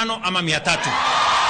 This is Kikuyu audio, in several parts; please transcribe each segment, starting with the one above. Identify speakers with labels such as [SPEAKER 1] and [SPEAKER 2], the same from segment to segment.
[SPEAKER 1] 5 ama 300.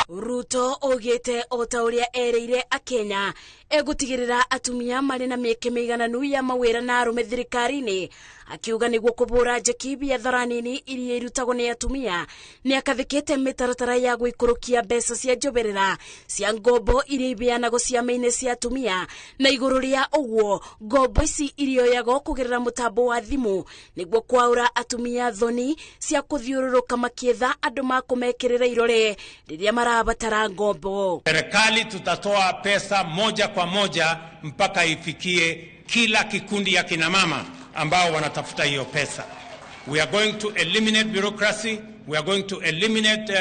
[SPEAKER 2] Ruto augĩte o ta ũrĩa erĩire akenya egũtigĩrĩra atumia marĩ na mĩeke mĩigananu ya mawĩra na arũme thirikari-inĩ, akiuga nĩguo kũbũra njeki biathara nini iria irutagwo nĩ atumia nĩ akathĩkĩte mĩtaratara ya gũikũrũkia mbeca cia njoberera cia ngombo iria ibeanagwo ciama-inĩ cia atumia, na igũrũ rĩa ũguo ngombo ici irioyagwo kũgerera mũtambo wa thimũ nĩguo kwaũra atumia thoni cia kũthiũrũrũka makĩetha andũ makũmekĩrĩra irore rĩrĩa marabatara ngombo.
[SPEAKER 1] Serikali tutatoa pesa moja kwa moja mpaka ifikie kila kikundi ya kina mama ambao wanatafuta hiyo pesa. We are going to eliminate bureaucracy, we are going to eliminate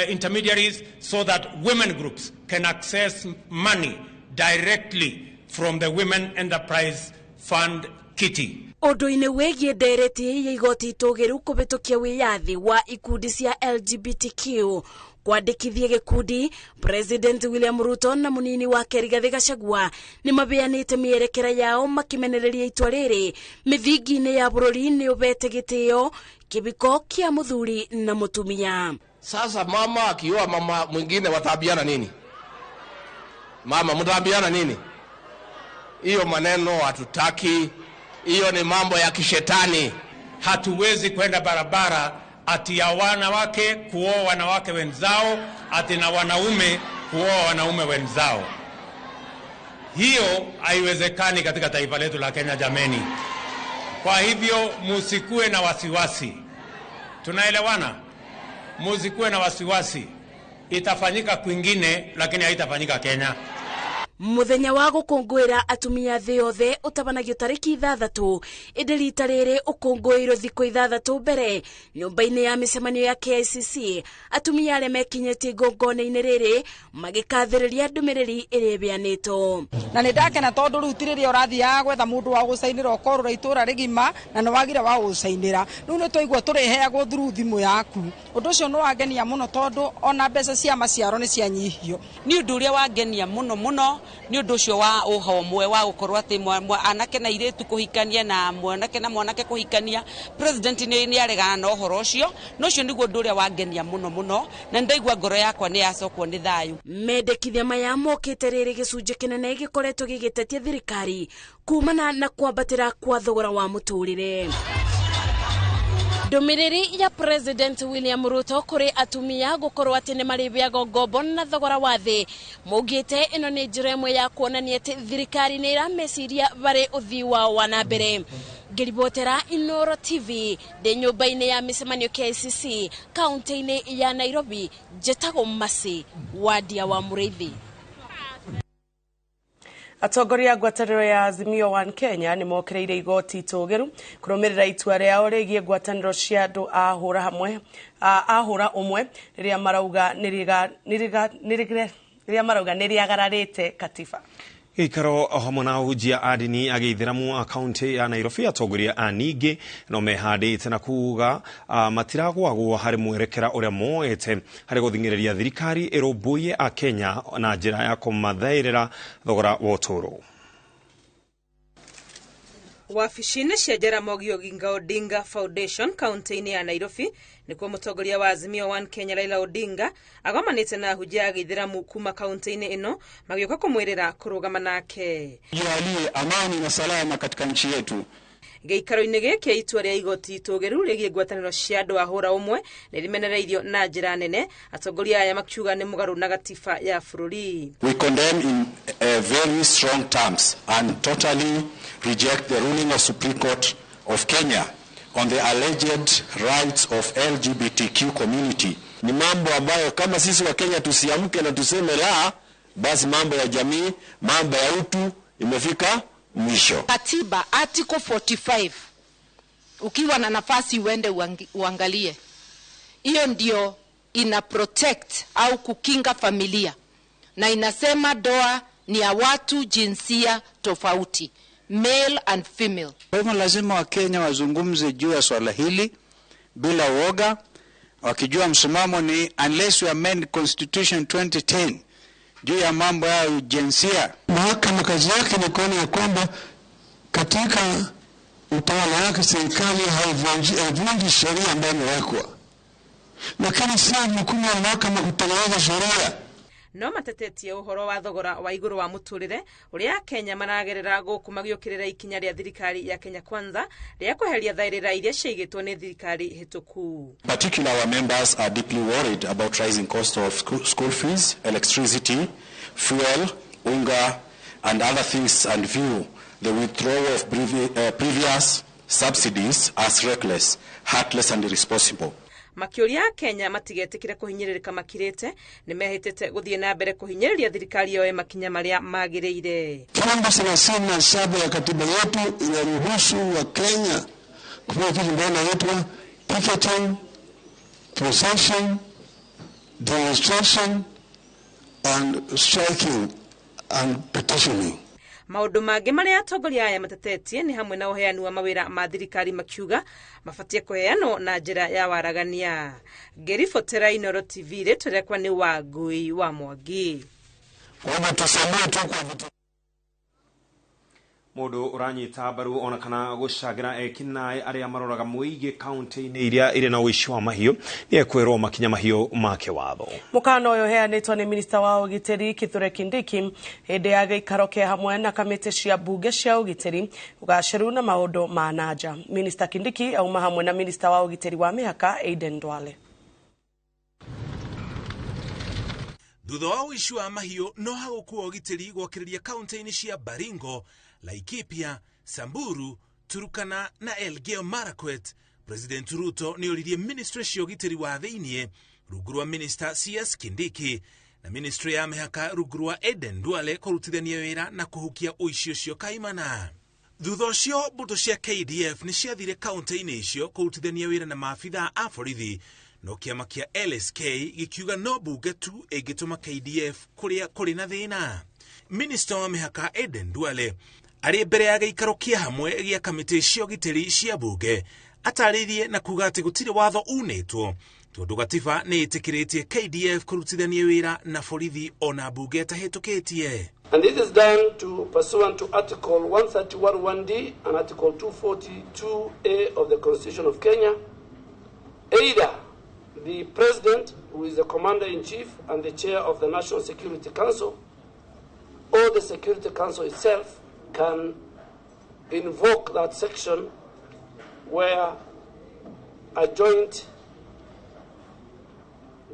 [SPEAKER 1] intermediaries so that women groups can access money directly from the Women Enterprise Fund kitty.
[SPEAKER 2] Ũndũ-inĩ wĩgiĩ ndereti ya igoti itũgĩru kũhĩtũkia wĩyathi wa ikundi cia LGBTQ kwandĩkithia gĩkundi, President William Ruto na mũnini wake Rigathĩ Gachagua nĩ mabeanĩte mĩerekera yao makĩmenereria itua rĩrĩ mĩthingi-inĩ ya bũrũri nĩ ũbete gĩtĩo kĩbiko kĩa mũthuri na mũtumia.
[SPEAKER 3] Sasa mama akioa mama mwingine wataambiana nini? Mama mtaambiana nini? Hiyo maneno hatutaki. Hiyo ni mambo ya kishetani.
[SPEAKER 1] Hatuwezi kwenda barabara ati ya wanawake kuoa wanawake wenzao, ati na wanaume kuoa wanaume wenzao. Hiyo haiwezekani katika taifa letu la Kenya, jameni. Kwa hivyo musikue na wasiwasi. Tunaelewana? Musikue na wasiwasi. Itafanyika kwingine lakini haitafanyika Kenya.
[SPEAKER 2] Muthenya wa gũkũngũĩra atumia thĩ yothe ũtabanagio tarĩki 6, ĩndĩ rita rĩrĩ ũkũngũĩirwo thikũ 6 mbere nyũmba-inĩ ya mĩcemanio ya KICC. Atumia arĩa mekinyĩtie igongona-inĩ rĩrĩ magĩkathĩrĩria ndũmĩrĩri ĩrĩa ĩbeanĩtwo.
[SPEAKER 4] Na nĩ ndakena tondũ rĩu ti rĩrĩa ũrathiaga gwetha mũndũ wa gũcainĩra ũkorũra itũra rĩgima na nĩ wagire wa gũcainĩra. Rĩu nĩ twaigua tũrĩheagwo through thimũ yaku. Ũndũ ũcio nĩ wangenia mũno tondũ ona mbeca cia maciaro nĩ cianyihio.
[SPEAKER 5] Nĩ ũndũ ũrĩa wangenia mũno mũno nĩ ũndũ ũcio wa ũhomwe wa gũkorwo atĩ anake na airĩtu kũhikania na mwanake na mwanake kũhikania. President nĩ aregana na ũhoro ũcio, na ũcio nĩguo ũndũ ũrĩa wangenia mũno mũno, na nĩndaigua ngoro yakwa nĩ yacokwo nĩ thayũ.
[SPEAKER 2] Mendekithia maya mokĩte rĩrĩ gĩcunjĩ kĩnene gĩkoretwo gĩgĩtetia thirikari kumana na kwambatĩra kwa thogora wa mũtũrĩre. Ndũmĩrĩri ya President William Ruto kũrĩ atumia gũkorwo atĩ nĩ marĩheagwo ngombo na thogora wa thĩ maugĩte ĩno nĩ njĩra ĩmwe ya kuonania atĩ thirikari nĩ ĩrameciria varĩ ũthii wao wa na mbere. Ngĩribotera Inooro TV ndĩ nyũmba-inĩ ya mĩcemanio KICC kaunti-inĩ ya Nairobi, njĩtagwo Mercy Wandia wa Mũrĩithi.
[SPEAKER 6] Atongoria a ngwatanĩro ya Azimio One Kenya nĩ mokĩrĩire igoti itũgĩru kũrũmĩrĩra itua rĩao rĩgiĩ ngwatanĩro cia andũ a hũra hamwe a hũra ũmwe rĩrĩa marauga rĩrĩa marauga nĩ rĩagararĩte katiba.
[SPEAKER 7] Gĩikaro hamwe na ahunjia a ndini a gĩithĩramu a kaunti ya Nairobi atongoria a ningĩ no mehandĩte na kuga matiragwagwo harĩ mwerekera ũrĩa moete harĩ gũthing'ĩrĩria thirikari ĩrũmbũiye a Kenya na njĩra ya kũmathaĩrĩra thogora wa ũtũũro.
[SPEAKER 8] Wabici-inĩ cia Jaramogi Oginga Odinga Foundation kaunti-inĩ ya Nairobi nĩkuo mũtongoria wa Azimio One Kenya Raila Odinga agomanĩte na ahunjia a gĩithĩramu kuma kaunti-inĩ ĩno magĩũka kũmwĩrĩra kũrũgama nake.
[SPEAKER 9] Jalie amani na salama katika nchi yetu.
[SPEAKER 8] Gĩikaro-inĩ gĩkĩ itua rĩa igoti itũgĩru rĩgiĩ ngwatanĩro cia andũ a hũra ũmwe nĩ rĩmenereirio na njĩra nene, atongoria aya makiuga nĩ mũgarũ na gatiba ya bũrũri.
[SPEAKER 9] We condemn in very strong terms and totally reject the ruling of Supreme Court of Kenya on the alleged rights of LGBTQ community. Ni mambo ambayo kama sisi wa Kenya tusiamke na tuseme la, basi mambo ya jamii, mambo ya utu imefika mwisho.
[SPEAKER 10] Katiba article 45, ukiwa na nafasi uende uangalie. Hiyo ndio ina protect au kukinga familia, na inasema doa ni ya watu jinsia tofauti, male and female.
[SPEAKER 9] Kwa hivyo lazima Wakenya wazungumze juu ya swala hili bila woga, wakijua msimamo ni unless we amend Constitution 2010 juu ya mambo ya jinsia.
[SPEAKER 11] Mahakama kazi yake ni kuona ya kwamba katika utawala wake serikali haivunji sheria ambayo imewekwa. lakini sio jukumu ya mahakama kutengeneza sheria.
[SPEAKER 8] No matetetie uhoro wa thogora wa iguru wa muturire uria Kenya maragerera guku magiukirira ikinya ria thirikari ya Kenya Kwanza ria kweheria thairira iria ciigitwo ni thirikari hituku.
[SPEAKER 9] Particularly our members are deeply worried about rising cost of school fees, electricity, fuel, unga and other things, and view the withdrawal of previous subsidies as reckless, heartless and irresponsible.
[SPEAKER 8] Makiuria Kenya matigetikire kuhinyiririka makirite ni mehitite guthie na mbere kuhinyiriria thirikari yoe makinya maria magiriire.
[SPEAKER 11] Kifungu 37 ya katiba yetu inaruhusu wa Kenya kufanya kitu ambacho inaitwa picketing, procession, demonstration and striking and petitioning.
[SPEAKER 8] Maundu mangi maria atongoria aya matetetie ni hamwe na uheani wa mawira ma thirikari makiuga mabatie kuheanwo na njira ya waragania. Ngĩribotera Inooro TV rĩtwa rĩakwa nĩ Wangui wa Mwangi.
[SPEAKER 7] Mundu uranyita mbaru ona kana gucangira ekinaĩ arĩa maroraga mũingĩ kaunti-inĩ iria irĩ na ũici wa mahiũ nĩ ekwĩrwo makinya mahiũ ma kĩwatho.
[SPEAKER 6] Mũkana ũyũ ũheanĩtwo nĩ minista wa ũgitĩri Kithure Kindiki hĩndĩ ya gĩikaro kĩa hamwe na kamĩtĩ cia mbunge cia ũgitĩri, ũgacĩru na maũndũ ma nanja. Minista Kindiki auma hamwe na minista wa ũgitĩri wa mĩhaka Aden Duale.
[SPEAKER 12] Thutha wa ũici wa mahiũ no hagũkua ũgitĩri gwakĩrĩria kaunti-inĩ cia Baringo, Laikipia, Samburu, Turkana na Elgeyo Marakwet. President Ruto nĩ oririe ministry cia ũgitĩri wa thĩiniĩ rungu rwa Minister CS Kindiki na ministry ya mĩhaka rungu rwa Aden Duale kũrutithania wĩra na kũhukia ũici ũcio kaimana. Thutha ũcio mbũtũ cia KDF nĩ ciathire kaunti-inĩ icio kũrutithania wĩra na maabithaa a borithi, no kĩama kĩa LSK gĩkiuga no bunge tu ĩngĩtũma KDF kũrĩa kũrĩ na thĩna. Minister wa mĩhaka Aden Duale arĩ mbere ya gĩikaro kĩa hamwe gĩa kamĩtĩ cia ũgitĩri cia bunge atarĩirie na kuga atĩ gũtirĩ watho unĩtwo tondũ gatiba nĩ ĩtĩkĩrĩtie KDF kũrutithania wĩra na borithi ona bunge ĩtahĩtũkĩtie.
[SPEAKER 13] And this is done to pursuant to Article 131(1)(d) and Article 242A of the Constitution of Kenya. Either the President, who is the Commander-in-Chief and the Chair of the National Security Council, or the Security Council itself can invoke that section where a joint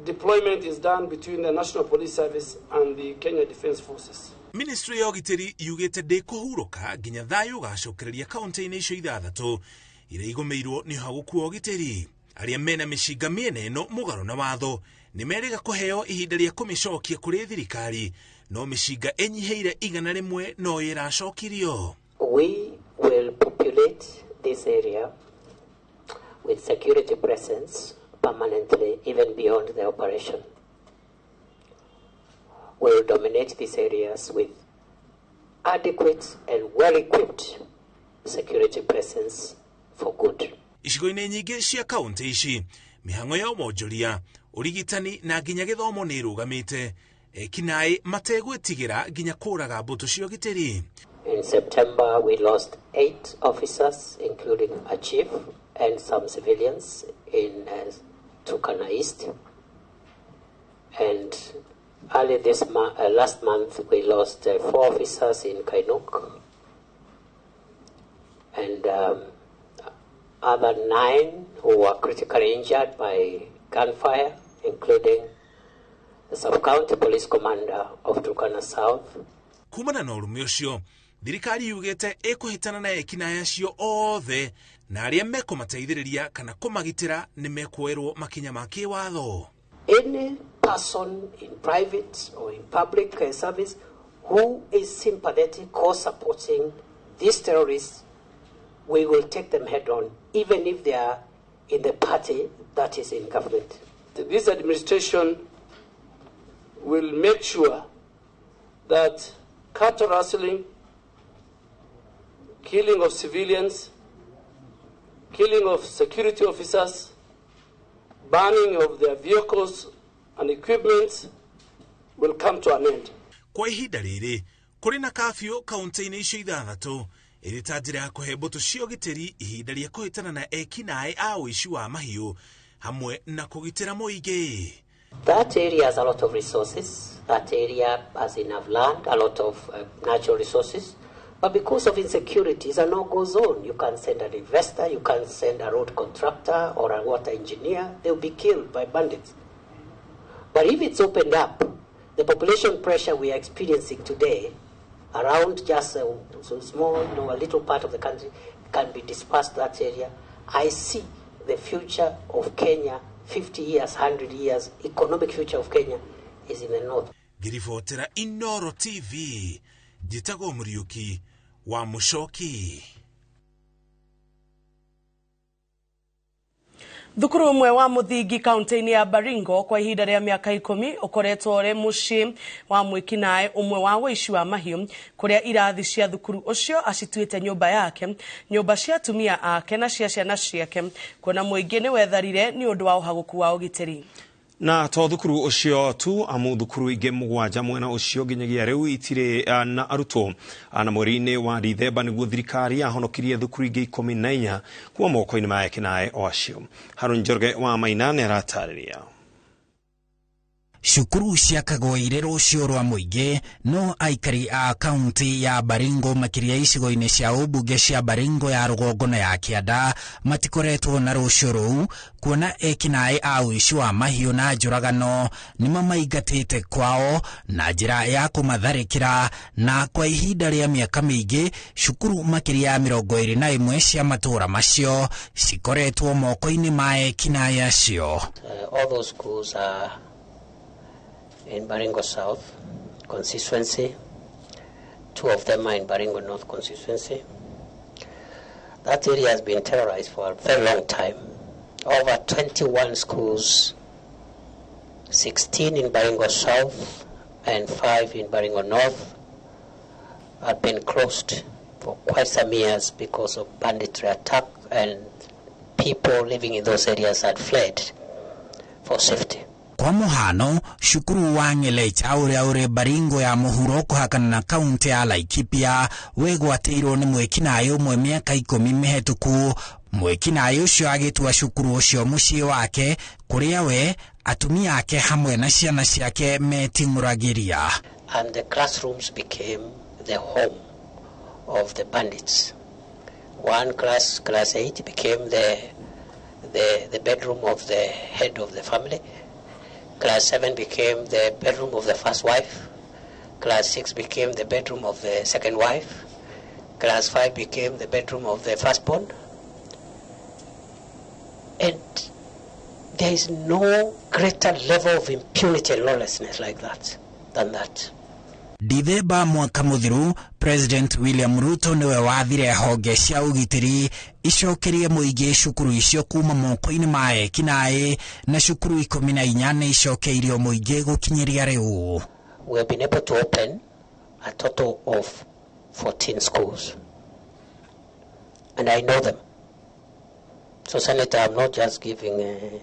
[SPEAKER 13] deployment is done between the National Police Service and the Kenya Defence Forces.
[SPEAKER 12] Ministry ya ũgitĩri yugĩte ndĩkũhurũka nginya thayũ ũgacokereria kaunti-inĩ icio ithathatũ iria igũmĩirwo nĩ ũhagũku wa ũgitĩri. Arĩa mena mĩcinga mĩena ĩno mũgarũ na watho nĩ merĩga kũheo ihinda rĩa kũmĩcokia kũrĩ thirikari, no mĩcinga ĩnyihĩire 100 no ĩracokirio.
[SPEAKER 14] We will populate this area with security presence permanently, even beyond the operation. We will dominate these areas with adequate and well-equipped security presence for good.
[SPEAKER 12] Icigo-inĩ nyingĩ cia kaunti ici mĩhang'o ya wonjoria, ũrigitani na nginya gĩthomo nĩ ĩrũgamĩte, ekinaĩ mategwĩtigĩra nginya kũraga mbũtũ cia ũgitĩri.
[SPEAKER 14] In September we lost 8 officers including a chief and some civilians in Turkana East, and early this last month we lost 4 officers in Kainuk, and other 9 who were critically injured by gunfire, including the sub-county police commander of Turkana South.
[SPEAKER 12] Kumana na ũrũme ũcio, thirikari yugĩte ĩkũhĩtana na ekinaĩ acio othe na arĩa mekũmateithĩrĩria kana kũmagitĩra nĩ mekuoerwo makinya ma kĩwatho.
[SPEAKER 14] Any person in private or in public service who is sympathetic or supporting these terrorists, we will take them head on, even if they are in the party that is in government.
[SPEAKER 13] This administration will make sure that cattle rustling, killing of civilians, killing of security officers, banning of their vehicles and equipment will come to an end.
[SPEAKER 12] Kwa ihinda rĩrĩ, kũrĩ na kafyu kaunti-inĩ icio ithathatũ ĩrĩ ta njĩra ya kũhe mbũtũ cia ũgitĩri ihinda rĩa kũhĩtana na ekinaĩ a ũici wa mahiũ Hamwe na kũgitĩra mũingĩ.
[SPEAKER 14] That area has a lot of resources. That area has enough land, a lot of natural resources. But because of insecurity, it's a no-go zone. You can't send an investor, you can't send a road contractor or a water engineer. They'll be killed by bandits. But if it's opened up, the population pressure we are experiencing today around just a so small, a little part of the country can be dispersed to that area. I see the future of Kenya, 50 years, 100 years, economic future of Kenya is in the north.
[SPEAKER 12] Ngĩribotera Inoro TV, njĩtagwo Mũriũki wa Mũcoki.
[SPEAKER 6] Thukuru ũmwe wa mũthingi kaunti-inĩ ya Baringo kwa ihinda rĩa mĩaka 10 ũkoretwo ũrĩ mũciĩ wa mwĩkinaĩ ũmwe wa wũici wa mahiũ kũrĩa irathi cia thukuru ũcio acituĩte nyũmba yake, nyũmba cia atumia ake na cia ciana ciake, kuona mũingĩ nĩ wetharire nĩ ũndũ wa ũhagũku wa ũgitĩri.
[SPEAKER 7] Na to thukuru ũcio tu, amu thukuru ingĩ 7 mwena ũcio nginyagia rĩu itirĩ na arutwo. Na mweri-inĩ wa Dithemba nĩguo thirikari yahonokirie thukuru ingĩ 14 kuma moko-inĩ ma ekinaĩ o acio. Harũni Njoroge wa Maina nĩ aratarĩria.
[SPEAKER 15] Cukuru ciakagwo irĩ rũciũ rwa mũingĩ no aikari a kaunti ya Baringo makĩria icigo-inĩ cia ũmbunge cia Baringo ya rũgongo na ya kĩanda matikoretwo na rũciũ rũu kuona ekinaĩ a ũici wa mahiũ na njũragano nĩmamaingatĩte kwao na njĩra ya kũmatharĩkĩra, na kwa ihinda rĩa mĩaka mĩingĩ cukuru makĩria ya 21 cia matũũra macio cikoretwo moko-inĩ ma ekinaĩ acio.
[SPEAKER 14] All those schools are in Baringo South constituency. 2 of them are in Baringo North constituency. That area has been terrorized for a very long time. Over 21 schools, 16 in Baringo South and 5 in Baringo North, have been closed for quite some years because of banditry attack, and people living in those areas had fled for safety.
[SPEAKER 15] Kwa mũhano, cukuru wa Ng'elecha ũrĩa ũrĩ Baringo ya mũhuro kũhakana na kaunti ya Laikipia wĩgwatĩirwo nĩ mwĩkinaĩ ũmwe mĩaka 10 mĩhetũku. Mwĩkinaĩ ũcio agĩtua cukuru ũcio mũciĩ wake kũrĩa we, atumia ake hamwe na ciana ciake meting'ũragĩria.
[SPEAKER 14] And the classrooms became the home of the bandits. One class, class 8, became the bedroom of the head of the family. Class 7 became the bedroom of the first wife. Class 6 became the bedroom of the second wife. Class 5 became the bedroom of the firstborn. And there is no greater level of impunity and lawlessness like that than that.
[SPEAKER 15] Dithemba mwaka mũthiru, President William Ruto niwe wathire honge cia ũgitĩri icokerie mũingĩ cukuru icio kuma moko-inĩ ma ekinaĩ, na cukuru 14 nĩ icokeirio mũingĩ gũkinyĩria rĩu.
[SPEAKER 14] We have been able to open a total of 14 schools, and I know them. So, Senator, I'm not just giving a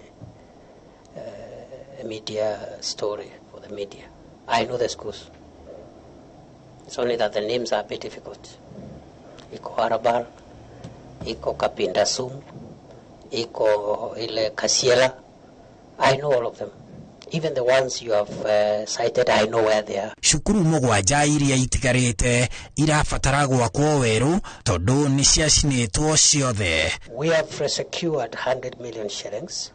[SPEAKER 14] media story for the media. I know the schools. It's only that the names are a bit difficult. Iko Harabar, iko Kapindasum, iko ile Kasiela. I know all of them. Even the ones you have cited, I know where they are.
[SPEAKER 15] Cukuru 7 iria itigarĩte irabatara gwakwo werũ tondũ nĩ ciacinĩtwo ciothe.
[SPEAKER 14] We have secured 100 million shillings,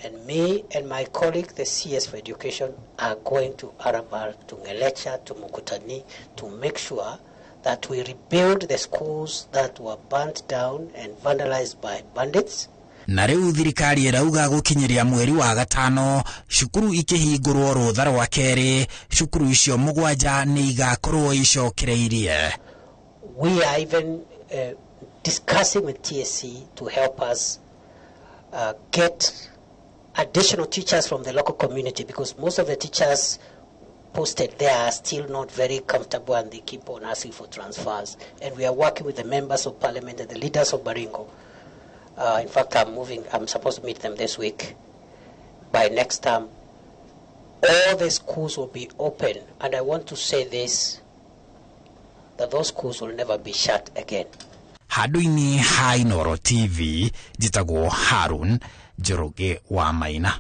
[SPEAKER 14] and me and my colleague, the CS for Education, are going to Arabal, to Ngelecha, to Mukutani, to make sure that we rebuild the schools that were burnt down and vandalized by bandits.
[SPEAKER 15] Na rĩu thirikari ĩrauga gũkinyĩria mweri wa gatano cukuru ikĩhingũrwo rũtha rwa kerĩ, cukuru icio 7 nĩ igakorwo icokereirie.
[SPEAKER 14] We are even discussing with TSC to help us get additional teachers from the local community, because most of the teachers posted there are still not very comfortable and they keep on asking for transfers. And we are working with the members of parliament and the leaders of Baringo. In fact, I'm supposed to meet them this week. By next time, all the schools will be open. And I want to say this, that those schools will never be shut again.
[SPEAKER 15] Handũ-inĩ ha Inooro TV, njĩtagwo Harun Njoroge wa Maina.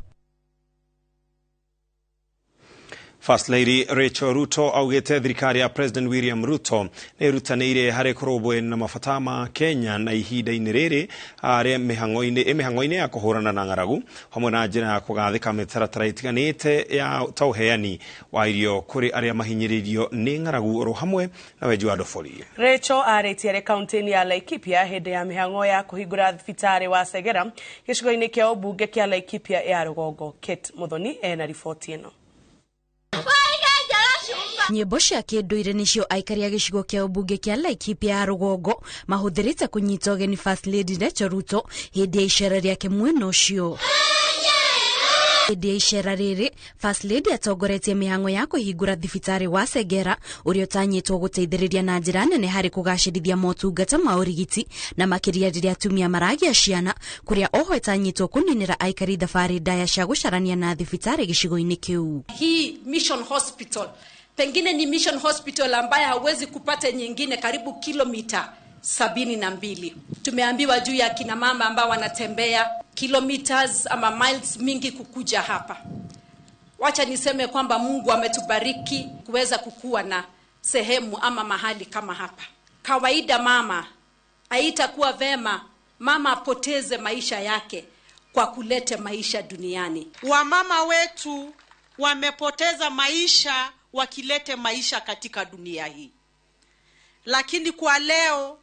[SPEAKER 7] First Lady Rachel Ruto augite thirikari ya President William Ruto nĩ ĩrutanĩirie harĩ kũrũmbũiya na mabata ma Kenya na ihinda-inĩ rĩrĩ arĩa mĩhang'o-inĩ ya kũhũrana na ng'aragu hamwe na njĩra ya kũgathĩka mĩtaratara ĩtiganĩte ya ta ũheani wa irio kũrĩ arĩa mahinyĩrĩirio nĩ ng'aragu oro hamwe na wenji wa ndobori.
[SPEAKER 6] Rachel arĩtie arĩ kaunti-inĩ ya Laikipia hĩndĩ ya mĩhang'o ya kũhingũra thibitarĩ wa Segera gĩcigo-inĩ kĩa ũmbunge kĩa Laikipia ya rũgongo. Kate Muthoni ena riboti ĩno.
[SPEAKER 2] Nyĩmbo cia kĩndũire nĩcio aikari a gĩcigo kĩa ũmbunge kĩa Laikipia ya rũgongo mahũthĩrĩte kũnyita ũgeni First Lady Rachel Ruto hĩndĩ ya icera rĩake mwena ũcio. Hĩndĩ ya icera rĩrĩ, First Lady atongoretie mĩhang'o ya kũhingũra thibitarĩ wa Segera ũrĩa ũtanyĩtwo gũteithĩrĩria na njĩra nene harĩ kũgacĩrithia motungata ma ũrigiti na makĩria rĩrĩa atumia maragĩa ciana, kũrĩa oho ĩtanyĩtwo kũninĩra aikari thabarĩ ndaya cia gũcarania na thibitarĩ gĩcigo-inĩ kĩu.
[SPEAKER 16] Hii Mission Hospital pengine ni Mission Hospital ambaye hauwezi kupata nyingine karibu kilomita 72. Tumeambiwa juu ya kina mama ambao wanatembea kilometers ama miles mingi kukuja hapa. Wacha niseme kwamba Mungu ametubariki kuweza kukua na sehemu ama mahali kama hapa. Kawaida mama haitakuwa vema mama apoteze maisha yake kwa kulete maisha duniani.
[SPEAKER 17] Wamama wetu wamepoteza maisha wakilete maisha katika dunia hii. Lakini kwa leo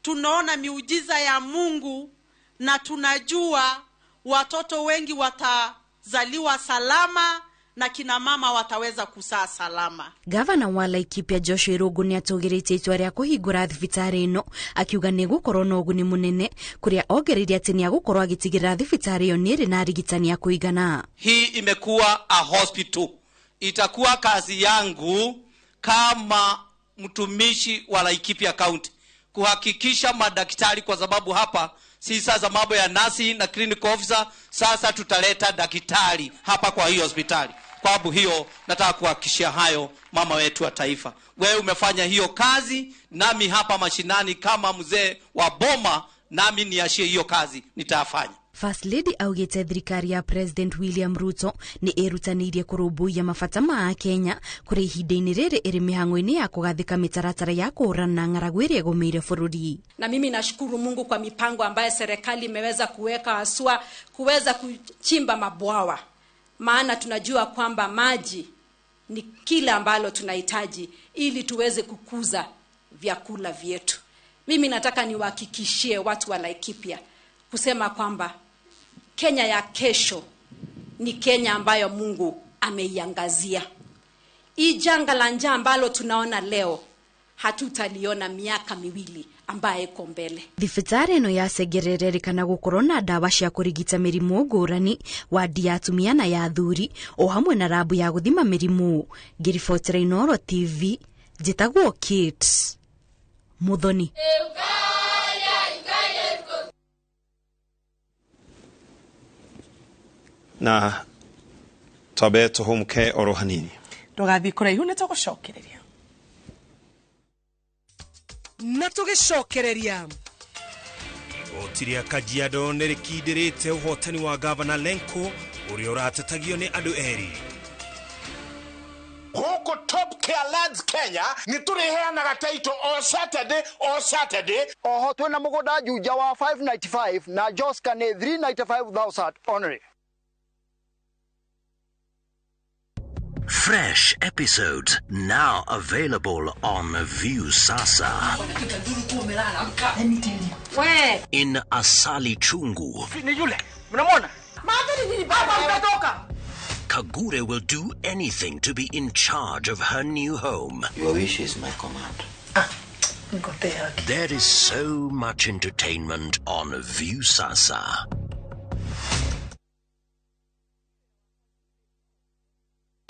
[SPEAKER 17] tunaona miujiza ya Mungu na tunajua watoto wengi watazaliwa salama na kina mama wataweza kuzaa salama.
[SPEAKER 2] Gavana wa Laikipia Joshua Irungu nĩ atũgĩrĩtie itua rĩa kũhingũra thibitarĩ ĩno akiuga nĩ gũkorwo na ũguni mũnene, kũrĩa ongereire atĩ nĩ agũkorwo agĩtigĩrĩra thibitarĩ ĩyo nĩ ĩrĩ na arigitani a kũigana.
[SPEAKER 18] Hii imekuwa a hospital. Itakuwa kazi yangu kama mtumishi wa Laikipia County kuhakikisha madaktari, kwa sababu hapa si sasa mambo ya nasi na clinical officer, sasa tutaleta daktari hapa kwa hiyo hospitali. Kwa sababu hiyo nataka kuhakikishia hayo mama wetu wa taifa. Wewe umefanya hiyo kazi, nami hapa mashinani kama mzee wa boma, nami niashie hiyo kazi nitafanya.
[SPEAKER 2] First Lady augite thirikari ya President William Ruto nĩ ĩrutanĩirie kũrũmbũiya mabata ma Kenya kũrĩ ihinda-inĩ rĩrĩ ĩrĩ mĩhang'o-inĩ ya kũgathĩka mĩtaratara ya kũhũrana na ng'aragu ĩrĩa ĩgũmĩire bũrũri.
[SPEAKER 16] Na mimi nashukuru Mungu kwa mipango ambayo serikali imeweza kuweka, haswa kuweza kuchimba mabwawa, maana tunajua kwamba maji ni kila ambalo tunahitaji ili tuweze kukuza vyakula vyetu. Mimi nataka niwahakikishie watu wa Laikipia kusema kwamba Kenya ya kesho ni Kenya ambayo Mungu ameiangazia. Hii janga la njaa ambalo tunaona leo hatutaliona miaka miwili ambaye iko mbele.
[SPEAKER 2] Thibitarĩ ĩno ya Segera ĩrerĩkana gũkorwo na ndawa cia kũrigita mĩrimũ ngũrani, wadi ya atumia na ya athuri, o hamwe na rabu ya gũthima mĩrimũ. Ngĩribotera Inooro TV, njĩtagwo Kate Muthoni.
[SPEAKER 7] Na twambe tũhũmũke oro hanini.
[SPEAKER 6] Ndũgathiĩ kũraihu nĩ tũgũcokereria.
[SPEAKER 19] Na tũgĩcokereria.
[SPEAKER 12] Igoti rĩa Kajiado nĩ rĩkindĩrĩte ũhotani wa Gavana Lenko ũrĩa ũratetagio nĩ andũ erĩ.
[SPEAKER 20] Gũkũ Top Care Lands Kenya nĩ tũrĩheanaga title o Saturday o Saturday.
[SPEAKER 21] Oho twĩna mũgũnda Juja wa 595 na Joska nĩ 395,000 only.
[SPEAKER 22] Fresh episodes now available on Viusasa. In Asali Chungu, Kagure will do anything to be in charge of her new home.
[SPEAKER 23] Your wish is my command.
[SPEAKER 22] There is so much entertainment on Viusasa.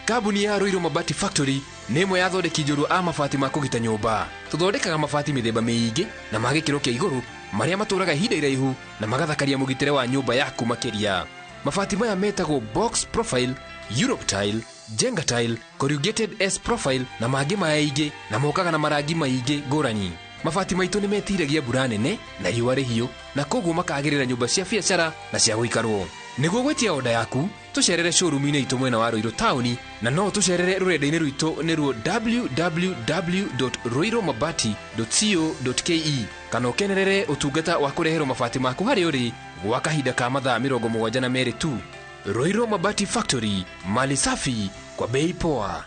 [SPEAKER 24] Kambuni ya Ruiru Mabati Factory nĩ ĩmwe ya athondeki njorua a mabati ma kũgita nyũmba. Tũthondekaga mabati mĩthemba mĩingĩ na ma gĩkĩro kĩa igũrũ marĩa matũraga ihinda iraihu na magathakaria mũgitĩre wa nyũmba yaku makĩria. Mabati maya metagwo box profile, Europe tile, Jenga tile, corrugated S profile na mangĩ maingĩ, na mokaga na marangi maingĩ ngũrani. Mabati maitũ nĩ metiragia mbura nene na riũa rĩhiũ, na koguo makagĩrĩra nyũmba cia biacara na cia gũikarwo. Nĩguo gwĩtia oda yaku, tũcerere showroom-inĩ itũ mwena wa Ruiru taũni, na no tũcerere rũrenda-inĩ rwitũ nĩruo www.ruirumabati.co.ke, kana ũkenerere ũtungata wa kũreherwo mabati maku harĩa ũrĩ gwa kahinda ka mathaa 72 tu. Ruiru Mabati Factory, mali safi kwa bei poa.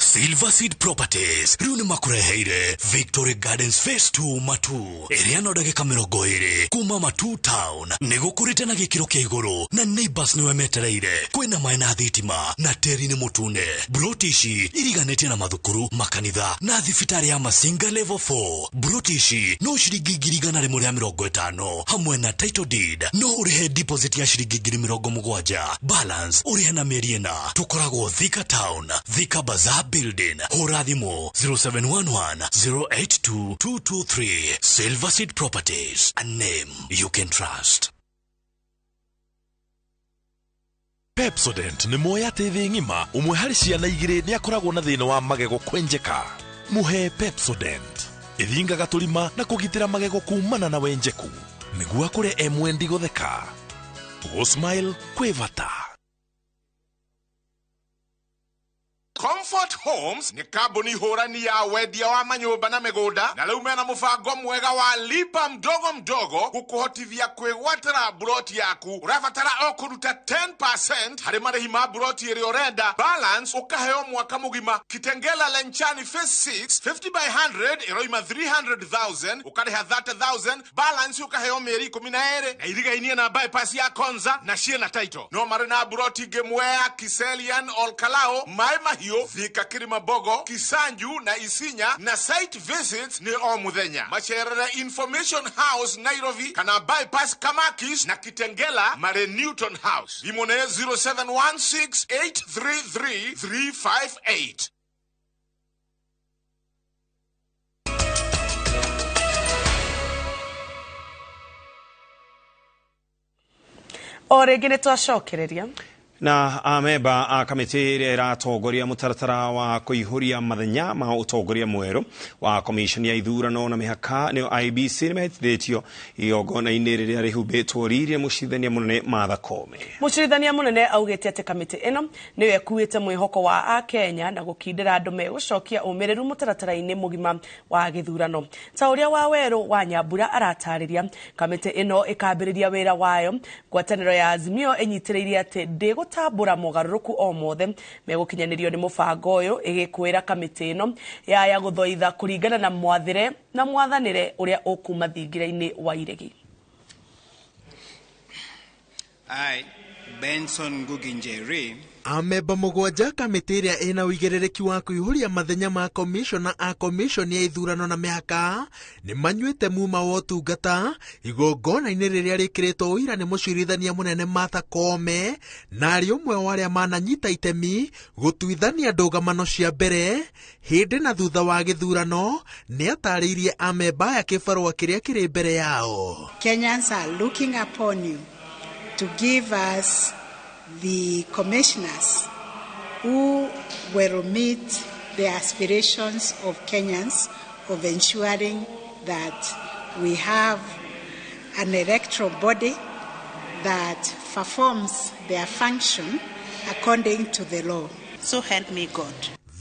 [SPEAKER 1] Silver Seed Properties rĩu nĩ makũreheire Victory Gardens Phase 2 Matu, ĩrĩa no ndagĩka 20 kuma Matu Town. Nĩ gũkũrĩte na gĩkĩro kĩa igũrũ na neighbors nĩwe metereire. Kwĩna maĩ na thitima na tĩri nĩ mũtune. Broti ici iriganĩtie na mathukuru, makanitha na thibitarĩ ya Masinga Level 4. Broti ici no ciringi 150,000 hamwe na title deed. No ũrĩhe deposit ya ciringi 70,000, balance ũrĩhe na mĩeri 4. Tũkoragwo Thika Town, Thika Bazaar Building. Hũra thimũ 0711 082 223. Silver Seed Properties, a name you can trust.
[SPEAKER 3] Pepsodent nĩ moya atĩ thĩ ng'ima ũmwe harĩ ciana igĩrĩ nĩ akoragwo na thĩna wa magego kwenjeka. Mũhe Pepsodent ĩthingaga tũrima na kũgitĩra magego kumana na wenjeku nĩguo akũre e mwendi gũtheka. Gũ-smile kwĩ bata.
[SPEAKER 20] Comfort Homes ni kambuni hũrani ya wendia wa manyũmba na mĩgũnda, na rĩu mena mũbango mwega wa lipa mdogo mdogo gũkũhotithia kwĩgwatĩra buroti yaku. Ũrabatara o kũruta 10% harĩ marĩhi ma buroti ĩrĩa ũrenda, balance ũkaheo mwaka mũgima. Kitengela Lenchani Phase 6 50 by 100 ĩroima 300,000, ũkarĩha 30,000, balance ũkaheo mĩeri 12, na irigainie na bypass ya Konza na ciĩna title. No marĩ na buroti ingĩ Mwea, Kiselian, Olkalao, Maĩ Mahiũ, Thika, Kilimabogo, Kisanju na Isinya, na site visits ni o muthenya. Macerere Information House Nairobi kana bypass Kamakis na Kitengela mare Newton House. Thimũ nĩ 0716 833 358.
[SPEAKER 6] O rĩngĩ nĩ twacokereria
[SPEAKER 7] na amemba a kamĩtĩ ĩrĩa ĩratongoria mũtaratara wa kũihũria mathenya ma ũtongoria mwerũ wa komishoni ya ithurano na mĩhaka nĩyo IEBC nĩ mehĩtithĩtio igongona-inĩ rĩrĩa rĩhumbĩtwo riri mũcirithania mũnene Martha Koome.
[SPEAKER 6] Mũcirithania mũnene augĩte atĩ kamĩtĩ ĩno nĩyo ĩkuĩte mwĩhoko wa akenya na gũkindĩra andũ megũcokia ũmĩrĩru mũtaratara-inĩ mũgima wa gĩthurano. Ta ũrĩa Wawerũ wa Nyambura aratarĩria, kamĩtĩ ĩno ĩkambĩrĩria wĩra wayo. Ngwatanĩro ya Azimio ĩnyitĩrĩire atĩ ndĩgũtambũra mogarũrũku o mothe megũkinyanĩrio nĩ mũbango ũyũ, ĩgĩkwĩra kamĩtĩ ĩno yaya gũthoitha kũringana na mwathĩre na mwathanĩre ũrĩa ũkuma thingira-inĩ wa iregi.
[SPEAKER 4] I, Benson Ngugi Njeri,
[SPEAKER 23] amemba mũgwanja kamĩtĩ ĩrĩa ĩna ũigĩrĩrĩki wa kũihũria mathenya ma komishona a komishoni ya ithurano na mĩhaka nĩ manyuĩte muma wa ũtungata igongona-inĩ rĩrĩa rĩkĩrĩtwo ũira nĩ mũcirithania mũnene Martha Koome, na arĩ ũmwe wa arĩa mananyita itemi gũtuithania ndũgamano cia mbere hĩndĩ na thutha wa gĩthurano. Nĩ atarĩirie amemba aya kĩbarũa kĩrĩa kĩrĩ mbere yao.
[SPEAKER 25] Kenyans are looking upon you to give us the commissioners who will meet the aspirations of Kenyans of ensuring that we have an electoral body that performs their function according to the law. So help me God.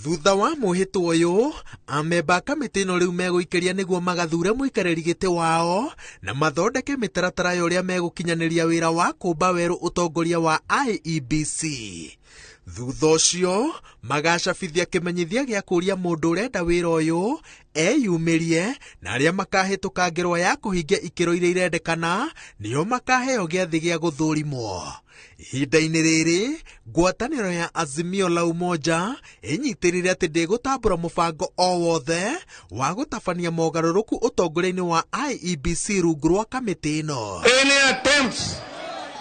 [SPEAKER 23] Thutha wa mwĩhĩtwa ũyũ, amemba a kamĩtĩ ĩno rĩu megũikĩria nĩguo magathure mũikarĩri gĩtĩ wao na mathondeke mĩtaratara ya ũrĩa megũkinyanĩria wĩra wa kũmba werũ ũtongoria wa IEBC. Thutha ũcio magacabithia kĩmenyithia gĩa kũũria mũndũ ũrenda wĩra ũyũ eyumĩrie, na arĩa makahĩtũka ngerwa ya kũhingia ikĩro iria irendekana nĩo makaheo gĩathĩ gĩa gũthũrimwo. Ihinda-inĩ rĩrĩ, ngwatanĩro ya Azimio la Umoja ĩnyitĩrĩire atĩ ndĩgũtambũra mũbango o wothe wa gũtabania mogarũrũku ũtongoria-inĩ wa IEBC rungu rwa kamĩtĩ ĩno.
[SPEAKER 11] Any attempts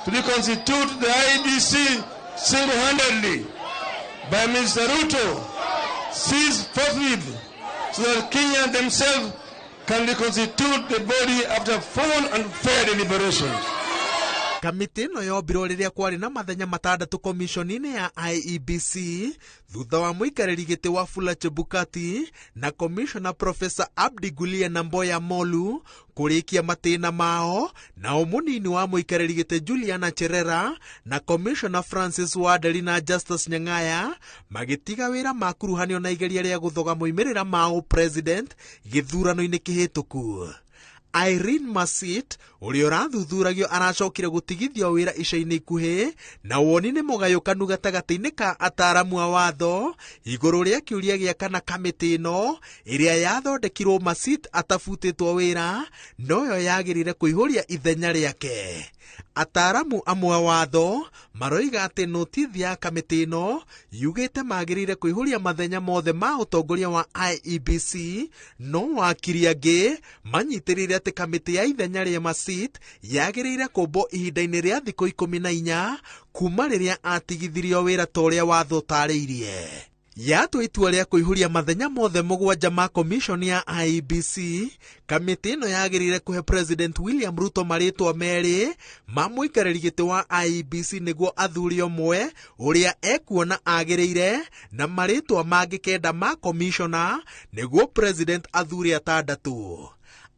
[SPEAKER 11] to reconstitute the IEBC single-handedly by Mr. Ruto cease forthwith so that Kenyans themselves can reconstitute the body after full and fair deliberations.
[SPEAKER 23] Kamĩtĩ ĩno yombirwo rĩrĩa kwarĩ na mathenya 6 komishoni-inĩ ya IEBC thutha wa mũikarĩri gĩtĩ Wafula Chebukati na komishona Profesa Abdi Gulia na Mboya Molu kũrĩkia matĩna mao, nao mũnini wa mũikarĩri gĩtĩ Juliana Cherera na komishona Francis Wanderi na Justus Nyang'aya magĩtiga wĩra makuruhanio na igeria rĩa gũthoga moimĩrĩra ma ũpresident gĩthurano-inĩ kĩhĩtũku. Irene Masit ũrĩa ũrathuthuragio aracokire gũtigithio wĩra ica-inĩ ikuhĩ na woni nĩ mũgayũkanu gatagatĩ-inĩ ka ataaramu a watho igũrũ rĩa kĩũria gĩa kana kamĩtĩ ĩno ĩrĩa yathondekirwo Masit atabutĩtwo wĩra noyo yagĩrĩire kũihũria ithenya rĩake. Ataaramu amwe a watho maroiga atĩ notithi ya kamĩtĩ ĩno yugĩte magĩrĩire kũihũria mathenya mothe ma ũtongoria wa IEBC, no wakiri angĩ manyitĩrĩire atĩ kamĩtĩ ya ithenya rĩa Masit yagĩrĩire kũmbwo ihinda-inĩ rĩa thikũ 14 kuma rĩrĩa atigithirio wĩra ta ũrĩa watho ũtarĩirie. Yatua itua rĩa kũihũria mathenya mothe 7 ma komishoni ya IEBC, kamĩtĩ ĩno yagĩrĩire kũhe President William Ruto marĩtwa 2 ma mũikarĩri gĩtĩ wa IEBC nĩguo athure ũmwe ũrĩa ekuona agĩrĩire na marĩtwa mangĩ 9 ma komishona nĩguo President athure 6.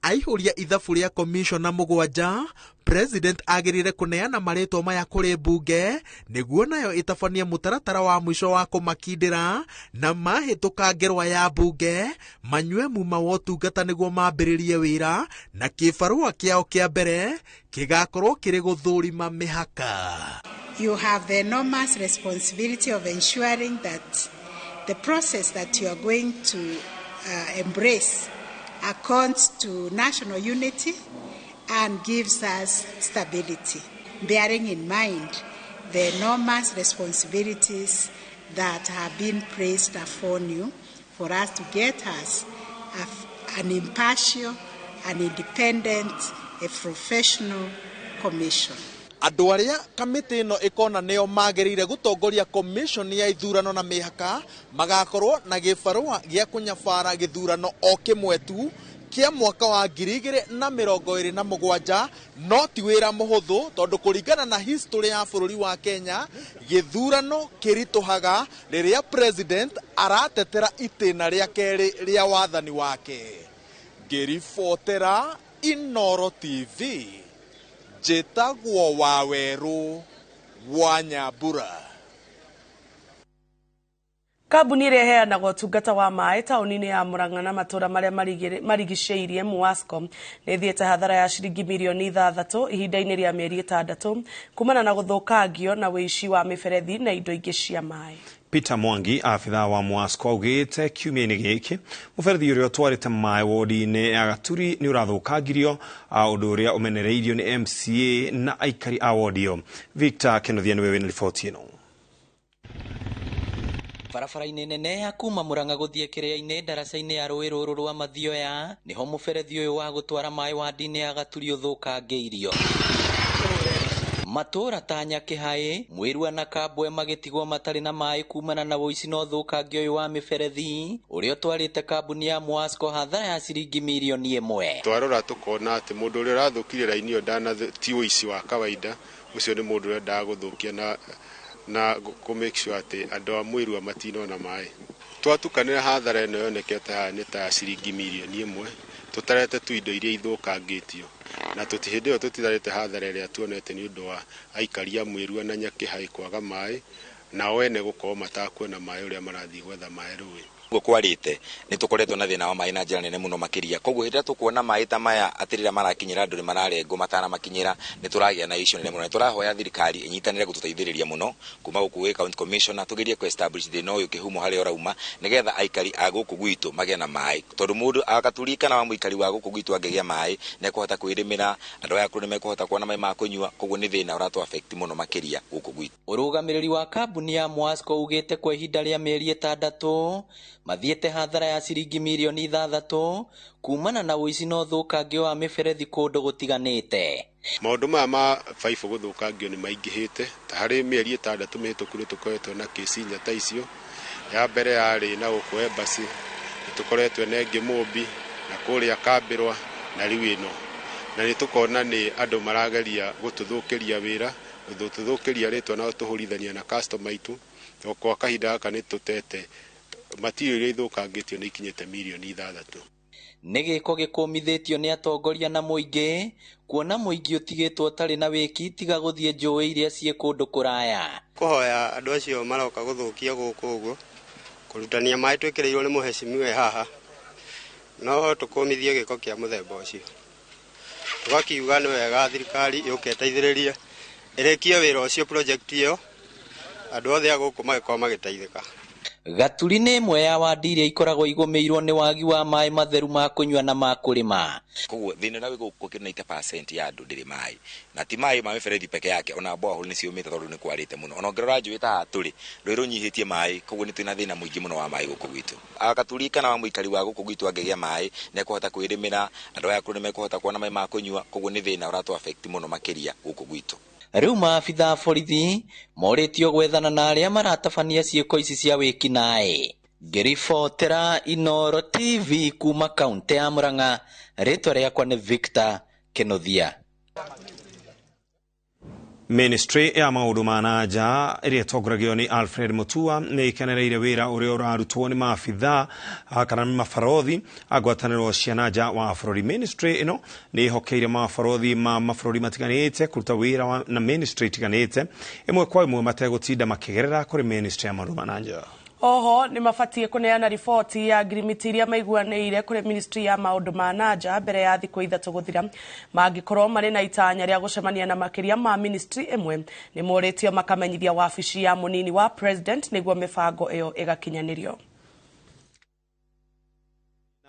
[SPEAKER 23] Aihũria ithabu rĩa komishona 7, President agĩrĩire kũneana marĩtwa maya kũrĩ mbunge nĩguo nayo ĩtabanie mũtaratara wa mũico wa kũmakindĩra na mahĩtũka ngerwa ya mbunge manyue muma wa ũtungata nĩguo mambĩrĩrie wĩra na kĩbarũa kĩao kĩa mbere kĩgakorwo kĩrĩ gũthũrima mĩhaka.
[SPEAKER 25] You have the enormous responsibility of ensuring that the process that you are going to embrace accords to national unity and gives us stability, bearing in mind the enormous responsibilities that have been placed upon you for us to get us an impartial, an independent, a professional commission.
[SPEAKER 23] Andũ arĩa kamĩtĩ ĩno ĩkona nĩo magĩrĩire gũtongoria komishoni ya ithurano na mĩhaka magakorwo na gĩbarũa gĩa kũnyabara gĩthurano o kĩmwe tu kĩa mwaka wa 2027, no ti wĩra mũhũthũ tondũ kũringana na history ya bũrũri wa Kenya gĩthurano kĩritũhaga rĩrĩa president aratetera itĩna rĩa kerĩ rĩa wathani wake. Ngĩribotera Inooro TV, njĩtagwo Wawerũ wa Nyambura.
[SPEAKER 6] Kambuni ĩrĩa ĩheanaga ũtungata wa maĩ taũni-inĩ ya Murang'a na matũũra marĩa marigicĩirie Muasco nĩ ĩthiĩte hathara ya ciringi mirioni 6 ihinda-inĩ rĩa mĩeri 6 kumana na gũthũkangio na wĩici wa mĩberethi na indo ingĩ cia maĩ.
[SPEAKER 7] Peter Mwangi, abithaa wa Muasco, augĩte kiumia-inĩ gĩkĩ mũberethi ũrĩa ũtwarĩte maĩ wodi-inĩ ya Gaturi nĩ ũrathũkangirio, ũndũ ũrĩa ũmenereirio nĩ MCA na aikari a wodi ĩyo. Victor Kenothia nĩwe wĩna riboti ĩno.
[SPEAKER 5] Barabara-inĩ nene ya kuma Murang'a gũthiĩ Kĩrĩa-inĩ ndaraca-inĩ ya rũĩ rũrũ rwa Mathioya nĩho mũberethi ũyũ wa gũtwara maĩ wadi-inĩ ya Gaturi ũthũkangĩirio. Matũũra ta Nyakĩhaĩ, Mwĩrua na Kambwe magĩtigwo matarĩ na maĩ kumana na ũici na ũthũkangia ũyũ wa mĩberethi ũrĩa ũtwarĩte kambuni ya Muasco hathara ya ciringi mirioni 1.
[SPEAKER 8] Twarora tũkona atĩ mũndũ ũrĩa ũrathũkirie raini ĩyo ti ũici wa kawaida, ũcio nĩ mũndũ ũrendaga gũthũkia na kũ make sure atĩ andũ a Mwĩrua matinona maĩ. Twatukanĩra hathara ĩno yonekete haha nĩ ta ciringi mirioni 1 tũtarete tu indo iria ithũkangĩtio na hĩndĩ ĩyo tũtitarĩte hathara ĩrĩa tuonete nĩ ũndũ wa aikari a Mwĩrua na Nyakĩhaĩ kwaga maĩ nao ene gũkorwo matakuona maĩ ũrĩa marathiĩ gwetha maĩ rũĩ.
[SPEAKER 9] Kwarĩte nĩ tũkoretwo na thĩna wa maĩ na njĩra nene mũno makĩria, koguo hĩndĩ ĩrĩa tũkuona maĩ ta maya atĩ rĩrĩa marakinyĩra andũ nĩ mararengwo matanamakinyĩra, nĩ tũragĩa na issue nene mũno. Nĩ tũrahoya thirikari ĩnyitanĩre gũtũteithĩrĩria mũno kuma gũkũ gwĩ county commissioner tũgerie kũ establish thĩna ũyũ kĩhumo harĩa ũrauma nĩgetha aikari a gũkũ gwitũ magĩe na maĩ, tondũ mũndũ Agaturi kana wa mũikari wa gũkũ gwitũ angĩgĩa maĩ nĩ ekũhota kwĩrĩmĩra, andũ aya akũrũ nĩ mekũhota kuona maĩ ma kũnyua, koguo nĩ thĩna ũratũ affect mũno makĩria gũkũ gwitũ.
[SPEAKER 5] Ũrũgamĩrĩri wa kambuni ya Muasco ugĩte kwa ihinda rĩa mĩeri 6 mathiĩte hathara ya ciringi mirioni 6 kumana na ũici na ũthũkangio wa mĩberethi kũndũ gũtiganĩte.
[SPEAKER 8] Maũndũ maya ma baibũ gũthũkangio nĩ maingĩhĩte, ta harĩ mĩeri 6 mĩhĩtũku nĩ tũkoretwo na kĩci inya ta icio. Ya mbere yarĩ na gũkũ Embassy, nĩ tũkoretwo na ĩngĩ Mũmbi na kũrĩa Kambĩrwa na rĩu ĩno. Na nĩ tũkona nĩ andũ marageria gũtũthũkĩria wĩra, gũtũthũkĩria rĩtwa na gũtũhũrithania na customer aitũ. O kwa kahinda gaka nĩ tũtete material iria ithũkangĩtio nĩ ikinyĩte mirioni 6.
[SPEAKER 5] Nĩ gĩko gĩkũmithĩtio nĩ atongoria na mũingĩ kuona mũingĩ ũtigĩtwo ũtarĩ na wĩki tiga gũthiĩ njũĩ iria ciĩ kũndũ kũraya.
[SPEAKER 10] Kũhoya andũ acio maroka gũthũkia gũkũ ũguo kũrutania maĩ twĩkĩrĩirwo nĩ mũhecimiwe haha, no tũkũmithie gĩko kĩa mũthemba ũcio. Tũgakiuga nĩ wega thirikari yũke ĩteithĩrĩrie ĩrĩkie wĩra ũcio, project ĩyo, andũ othe a gũkũ magĩkorwo magĩteithĩka.
[SPEAKER 5] Gaturi nĩ ĩmwe ya wandi iria ikoragwo igũmĩirwo nĩ wagi wa maĩ matheru ma kũnyua na ma kũrĩma.
[SPEAKER 9] Koguo thĩna ũrĩa wĩ gũkũ 90% ya andũ ndĩrĩ maĩ, na ti maĩ ma mĩberethi peke yake, ona borehole nĩ ciũmĩte tondũ nĩ kwarĩte mũno. Ona ũngĩrora njũĩ ta haha tũrĩ, rũĩ rũnyihĩtie maĩ, koguo nĩ twĩna thĩna mũingĩ mũno wa maĩ gũkũ gwitũ. Gaturi kana wa mũikari wa gũkũ gwitũ angĩgĩa maĩ nĩ ekũhota kwĩrĩmĩra, andũ aya akũrũ nĩ mekũhota kuona maĩ ma kũnyua, koguo nĩ thĩna ũratũ affect mũno makĩria gũkũ gwitũ.
[SPEAKER 5] Rĩu maabitha a borithi morĩtio gwethana na arĩa maratabania ciĩko ici cia wĩkinaĩ. Ngĩribotera Inooro TV kuma kaunti ya Murang'a, rĩtwa rĩakwa nĩ Victor Kĩnuthia.
[SPEAKER 7] Ministry ya maũndũ ma na nja ĩrĩa ĩtongoragio nĩ Alfred Mutua nĩ ĩkenereire wĩra ũrĩa ũrarutwo nĩ maabitha kana nĩ mabarothi a ngwatanĩro cia na nja wa bũrũri. Ministry ĩno nĩ ĩhokeire mabarothi ma mabũrũri matiganĩte kũruta wĩra na ministry itiganĩte ĩmwe kwa ĩmwe mategũtinda makĩgerera kũrĩ ministry ya maũndũ ma na nja.
[SPEAKER 6] Oho nĩ mabatie kũneana riboti ya ngirimiti iria maiguanĩire kũrĩ ministry ya maũndũ ma na nja mbere ya thikũ 3 gũthira. Mangĩkorwo marĩ na itanya rĩa gũcemania na makĩria ma ministry ĩmwe, nĩ morĩtio makamenyithia wabici ya mũnini wa president nĩguo mĩbango ĩyo ĩgakinyanĩrio.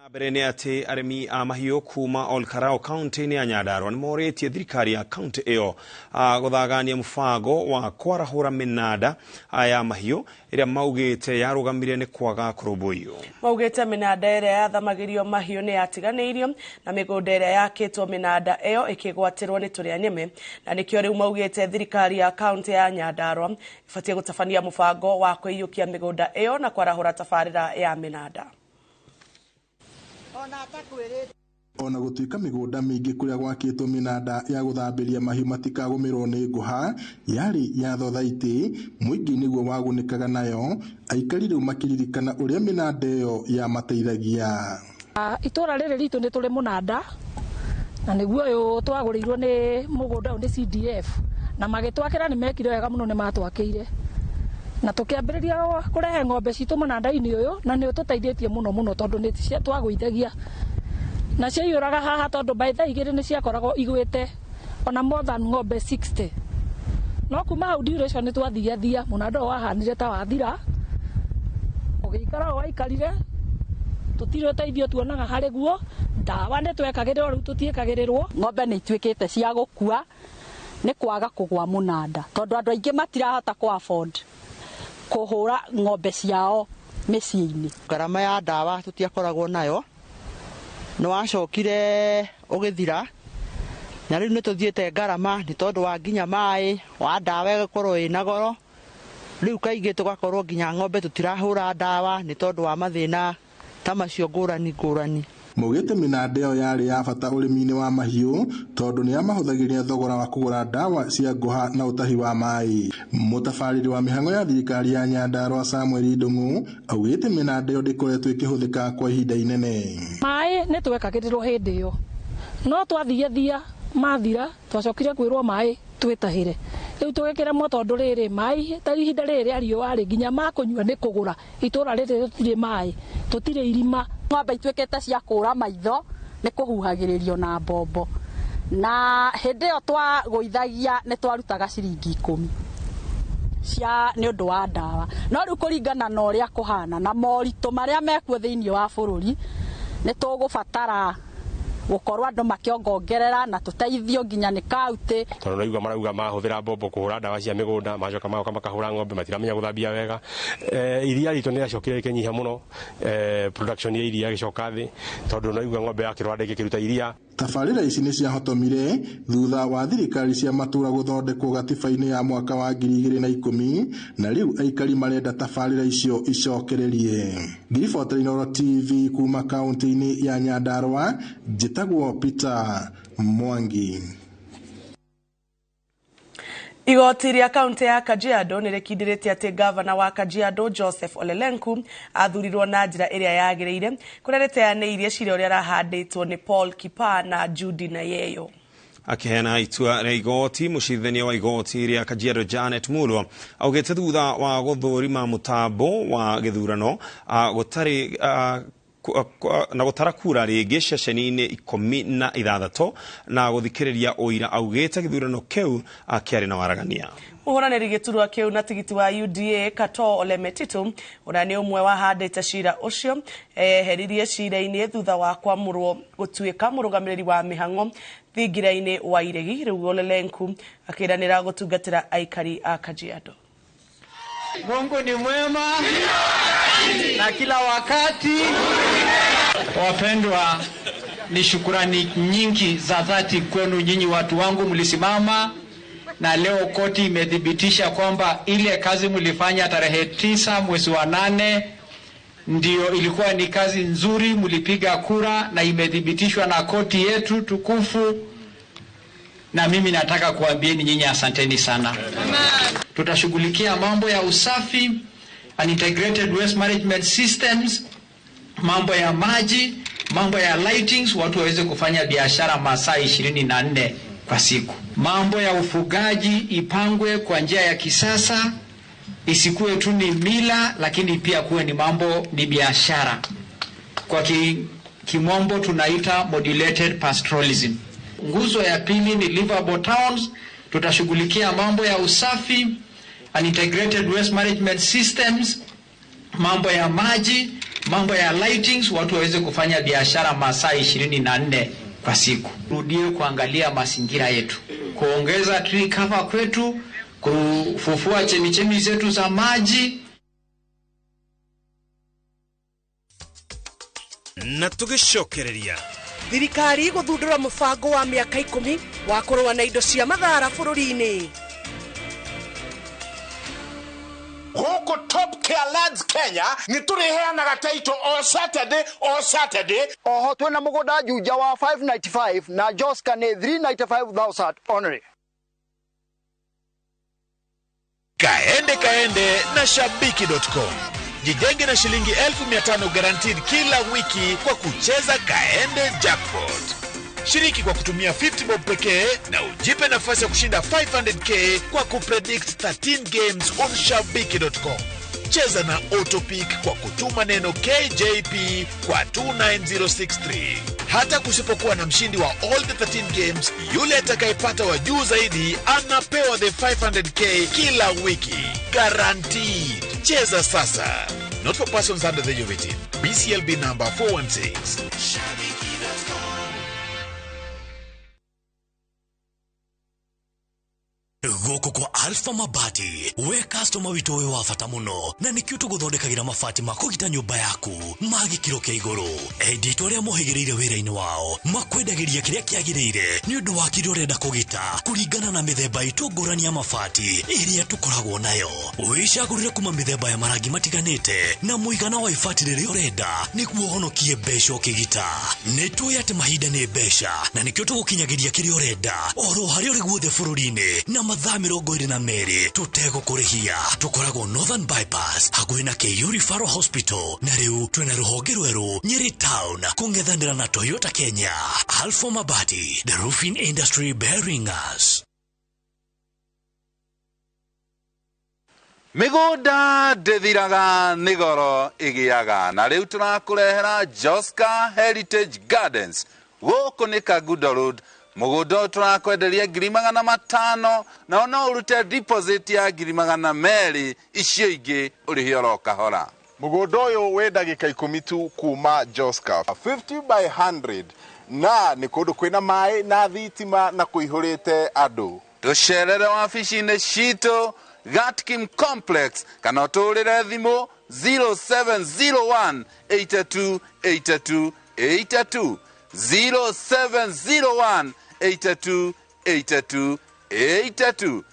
[SPEAKER 7] Na mbere nĩ atĩ arĩmi a mahiũ kuma Olkarau kaunti-inĩ ya Nyandarua nĩ morĩtie thirikari ya kaunti ĩyo gũthagania mũbango wa kwarahũra mĩnanda ya mahiũ ĩrĩa maugĩte yarũgamire nĩ kwaga kũrũmbũiyo.
[SPEAKER 6] Maugĩte mĩnanda ĩrĩa yathamagĩrio mahiũ nĩ yatiganĩirio na mĩgũnda ĩrĩa yakĩtwo mĩnanda ĩyo ĩkĩgwatĩrwo nĩ tũrĩa nyeme, na nĩkĩo rĩu maugĩte thirikari ya kaunti ya Nyandarua ĩbatiĩ gũtabania mũbango wa kũiyũkia mĩgũnda ĩyo na kwarahũra tabarĩra ya mĩnanda.
[SPEAKER 13] Ona gũtuĩka mĩgũnda mĩingĩ kũrĩa gwakĩtwo mĩnanda ya gũthambĩria mahiũ matikagũmĩrwo nĩ ngũha yarĩ ya thothaitĩ, mũingĩ nĩguo wagunĩkaga nayo, aikari rĩu makĩririkana ũrĩa mĩnanda ĩyo yamateithagia.
[SPEAKER 14] Itũra rĩrĩ ritũ nĩ tũrĩ mũnanda na nĩguo ũyũ twagũrĩirwo nĩ mũgũnda ũyũ nĩ CDF, na magĩtwakĩra nĩ mekire wega mũno, nĩ matwakĩire na tũkĩambĩrĩria kũrehe ng'ombe citũ mũnanda-inĩ ũyũ, na nĩ ũtũteithĩtie mũno mũno tondũ nĩ twagũithagia na ciaiyũraga haha tondũ by thaa 2 nĩ ciakoragwo igwĩte ona more than ng'ombe 60. No kuma hau duration nĩ twathiathia mũnanda ũyũ wahanire ta wathira, ũgĩikara ũũ waikarire, tũtirĩ ũteithio tuonaga harĩ guo, ndawa nĩ twekagĩrĩrwo rĩu tũtiĩkagĩrĩrwo.
[SPEAKER 15] Ng'ombe nĩ ituĩkĩte cia gũkua nĩ kwaga kũgwa mũnanda tondũ andũ aingĩ matirahota kũ afford kũhũra ng'ombe ciao mĩciĩ-inĩ.
[SPEAKER 17] Ngarama ya ndawa tũtiakoragwo nayo, nĩ wacokire ũgĩthira, na rĩu nĩ tũthiĩte ngarama nĩ tondũ wa nginya maĩ wa ndawa ĩgakorwo ĩna goro. Rĩu kaingĩ tũgakorwo nginya ng'ombe tũtirahũra ndawa nĩ tondũ wa mathĩna ta macio ngũrani ngũrani.
[SPEAKER 13] Maugĩte mĩnanda ĩyo yarĩ ya bata ũrĩmi-inĩ wa mahiũ tondũ nĩ yamahũthagĩria thogora wa kũgũra ndawa cia ngũha na ũtahi wa maĩ. Mũtabarĩri wa mĩhang'o ya thirikari ya Nyandarua Samuel Ndung'u augĩte mĩnanda ĩyo ndĩkoretwo ĩkĩhũthĩka kwa ihinda inene.
[SPEAKER 14] Maĩ nĩ twekagĩrĩrwo hĩndĩ ĩyo, no twathiathia mathira twacokire kwĩrwo maĩ twĩtahĩre. Rĩu tũgĩkĩremwo tondũ rĩrĩ maĩ ta ihinda rĩrĩ rĩa riũa rĩ nginya ma kũnyua nĩ kũgũra, itũra rĩrĩ tũtirĩ maĩ, tũtirĩ irima.
[SPEAKER 15] Ng'ombe ituĩkĩte cia kũra maitho nĩ kũhuhagĩrĩrio na mbombo, na hĩndĩ ĩyo twagũithagia nĩ twarutaga ciringi 10 cia nĩ ũndũ wa ndawa. No rĩu kũringana na ũrĩa kũhana na moritũ marĩa mekuo thĩinĩ wa bũrũri, nĩ tũgũbatara gũkorwo andũ makĩongongerera na tũteithio nginya nĩ kaunti.
[SPEAKER 26] Tondũ naigua marauga mahũthĩra mbombo kũhũra ndawa cia mĩgũnda, macoka magoka makahũra ng'ombe, matiramenya gũthambia wega. Iria ritũ nĩ rĩacokire rĩkĩnyiha mũno, production ya iria ĩgĩcoka thĩ tondũ naigua ng'ombe yakĩrwara ndĩngĩkĩruta iria.
[SPEAKER 13] Tabarĩra ici nĩ ciahotomire thutha wa thirikari cia matũra gũthondekwo gatiba-inĩ ya mwaka wa 2010 na rĩu aikari marenda tabarĩra icio icokererie. Ngiribota Inooro TV kuma kaunti-inĩ ya Nyandarua, njĩtagwo Peter Mwangi.
[SPEAKER 6] Igoti rĩa kaunti ya Kajiado nĩ rĩkindĩrĩte atĩ gavana wa Kajiado Joseph Ole Lenku athurirwo na njĩra ĩrĩa yagĩrĩire, kũrĩa rĩteanĩirie cira ũrĩa arahandĩtwo nĩ Paul Kipa na Judy Nayeyo.
[SPEAKER 7] Akiheana itua rĩa igoti, mũcirithania wa igoti rĩa Kajiado Janet Mulwa augĩte thutha wa gũthũrima mũtambo wa gĩthurano gũtarĩ na gũtara kura rĩngĩ ceceni-inĩ 16 na gũthikĩrĩria ũira augĩte gĩthurano kĩu kĩarĩ na waragania.
[SPEAKER 6] Mũhũranĩri gĩturwa kĩu na tigiti wa UDA Katoo Ole Metito ũrĩa nĩ ũmwe wahandĩte cira ũcio eheririe cira-inĩ thutha wa kwamũrwo gũtuĩka mũrũgamĩrĩri wa mĩhang'o thingira-inĩ wa Iregi. Rĩu Ole Lenku akĩranĩra gũtungatĩra aikari a Kajiado.
[SPEAKER 2] Mungu ni mwema na kila wakati. Wapendwa, ni shukurani nyingi za dhati kwenu nyinyi watu wangu, mlisimama na leo koti imethibitisha kwamba ile kazi mlifanya tarehe 9 mwezi wa 8 ndio ilikuwa ni kazi nzuri, mlipiga kura na imethibitishwa na koti yetu tukufu. Na mimi nataka kuambieni nyinyi asanteni sana. Tutashughulikia mambo ya usafi and integrated waste management systems, mambo ya maji, mambo ya lightings, watu waweze kufanya biashara masaa 24 kwa siku. Mambo ya ufugaji ipangwe kwa njia ya kisasa, isikuwe tu ni mila, lakini pia kuwe ni mambo ni biashara. Kwa kimombo tunaita modulated pastoralism. Nguzo ya pili ni livable towns. Tutashughulikia mambo ya usafi and integrated waste management systems, mambo ya maji, mambo ya lightings, watu waweze kufanya biashara masaa 24 kwa siku. Rudie kuangalia mazingira yetu, kuongeza tree cover kwetu, kufufua chemichemi zetu za maji.
[SPEAKER 1] Na tugicokereria
[SPEAKER 6] thirikari gũthundũra mũbango wa mĩaka 10 wa kũrũa na indo cia mathara bũrũri-inĩ.
[SPEAKER 20] Gũkũ Top Care Lands Kenya nĩ tũrĩheanaga title o Saturday o Saturday.
[SPEAKER 12] Oho twĩna mũgũnda Juja wa 595 na Joska nĩ 395,000 only.
[SPEAKER 3] Kaende kaende na shabiki.com. Jijenge na shilingi 1500 guaranteed kila wiki kwa kucheza Kaende Jackpot. Shiriki kwa kutumia 50 bob pekee na ujipe nafasi ya kushinda 500k kwa kupredict 13 games on shabiki.com. Cheza na autopick kwa kutuma neno KJP kwa 29063. Hata kusipokuwa na mshindi wa all the 13 games, yule atakayepata wa juu zaidi anapewa the 500k kila wiki. Guaranteed. Cheza sasa. Not for persons under the age of 18. BCLB number 416.
[SPEAKER 1] Gũkũ kwa Alpha Mabati, we customer witũ wĩ wa bata mũno, na nĩkĩo tũgũthondekagĩra mabati ma kũgita nyũmba yaku ma gĩkĩro kĩa igũrũ. Endia itũ arĩa mohĩgĩrĩire wĩra-inĩ wao makwendagĩria kĩrĩa kĩagĩrĩire nĩ ũndũ wa kĩrĩa ũrenda kũgita kũringana na mĩthemba itũ ngũrani ya mabati ĩrĩa tũkoragwo nayo. Wĩcagũrĩre kuma mĩthemba ya marangi matiganĩte na mũigana wa ibati rĩrĩa ũrenda nĩguo ũhonokie mbeca ũkĩgita. Nĩ tũĩ atĩ mahinda nĩ mbeca na nĩkĩo tũgũkinyagĩria kĩrĩa ũrenda oro harĩa ũrĩ guothe bũrũri-inĩ na mathaa 22 tũtegũkũrĩhia. Tũkoragwo Northern Bypass hakuhĩ na KU Referral Hospital, na rĩu twĩna rũhonge rwerũ Nyeri Town kũng'ethanĩra na Toyota Kenya. Alpha Mabati, the roofing industry bearing us.
[SPEAKER 16] Mĩgũnda ndĩthiraga nĩ goro ĩgĩaga, na rĩu tũrakũrehera Joska Heritage Gardens. Gũkũ nĩ Kangundo Road. Mũgũnda ũyũ tũrakwenderia 500,000 na no ũrute deposit ya 200,000, icio ingĩ ũrĩhe oro kahora.
[SPEAKER 18] Mũgũnda ũyũ wĩ ndagĩka 10 tu kuma Joska, 50 by 100, na nĩ kũndũ kwĩna maĩ na thitima na kũihũrĩte andũ.
[SPEAKER 16] Tũcerere wabici-inĩ citũ Gatkim Complex kana ũtũrĩre thimũ 0701 82 82 82. 0701 82 82 82.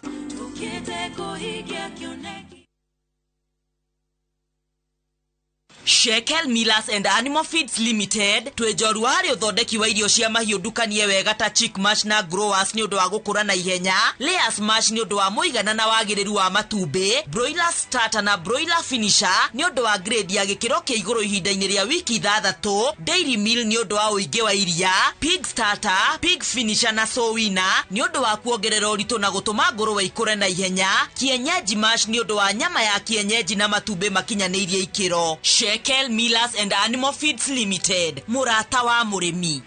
[SPEAKER 4] Shekel Millers and Animal Feeds Limited twĩ njorua harĩ ũthondeki wa irio cia mahiũ ndukanie wega ta chick mash na growers nĩ ũndũ wa gũkũra na ihenya, layers mash nĩ ũndũ wa mũigana na wagĩrĩru wa matumbĩ, broiler starter na broiler finisher nĩ ũndũ wa grade ya gĩkĩro kĩa igũrũ ihinda-inĩ rĩa wiki 6, dairy meal nĩ ũndũ wa ũingĩ wa iria, pig starter, pig finisher na sowina nĩ ũndũ wa kuongerera ũritũ na gũtũma ngũrũwe ikũre na ihenya, kienyeji mash nĩ ũndũ wa nyama ya kienyeji na matumbĩ makinyanĩirie ikĩro. Shekel Millers and Animal Feeds Limited, murata wa murimi.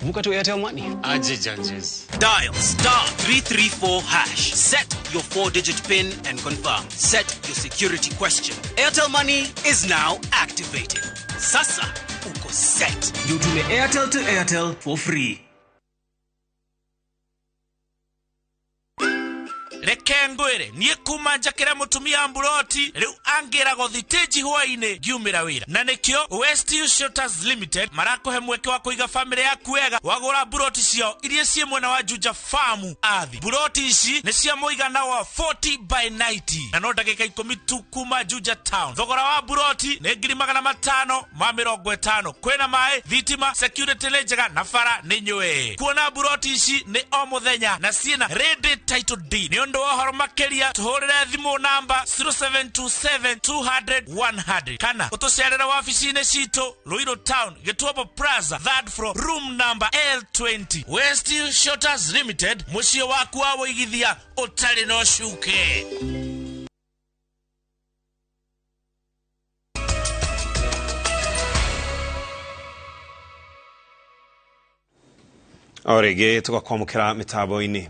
[SPEAKER 11] Vuka to Airtel Money. Aje Janjes.
[SPEAKER 19] Dial *334#. Set your 4-digit PIN and confirm. Set your security question. Airtel Money is now activated. Sasa uko set.
[SPEAKER 11] You tume Airtel to Airtel for free.
[SPEAKER 21] Reke ngwire nie kuma njakira mutumia mburoti riu angiragwo thitĩnji hwainĩ ngiumĩra wĩra, na nĩkĩo West Shelters Limited marakũhe mweke wa kũiga famĩlĩ yaku wega wagũra mburoti ciao iria ciĩ mwena wa Juja Farm Athi. Mburoti ici nĩ cia mũigana wa 40 by 90 na no ndagĩka 10 tu kuma Juja Town. Thogora wa mburoti nĩ 550,000. Kwĩna maĩ, thitima, security nĩ njega na bara nĩ nyũĩ. Kuona mburoti ici nĩ o mũthenya na ciĩna ready title deed. Nĩ ũndũ wa ũhoro makĩria tũhũrĩre thimũ namba 0727 200 100 kana ũtũcerere wabici-inĩ citũ Ruiru Town, Gĩtuambo Plaza, 3rd floor, room number L20. West Shelters Limited, mũciĩ waku wa wũigithia ũtarĩ na ũcuke.
[SPEAKER 7] O rĩngĩ tũgakwamũkĩra mĩtambo-inĩ.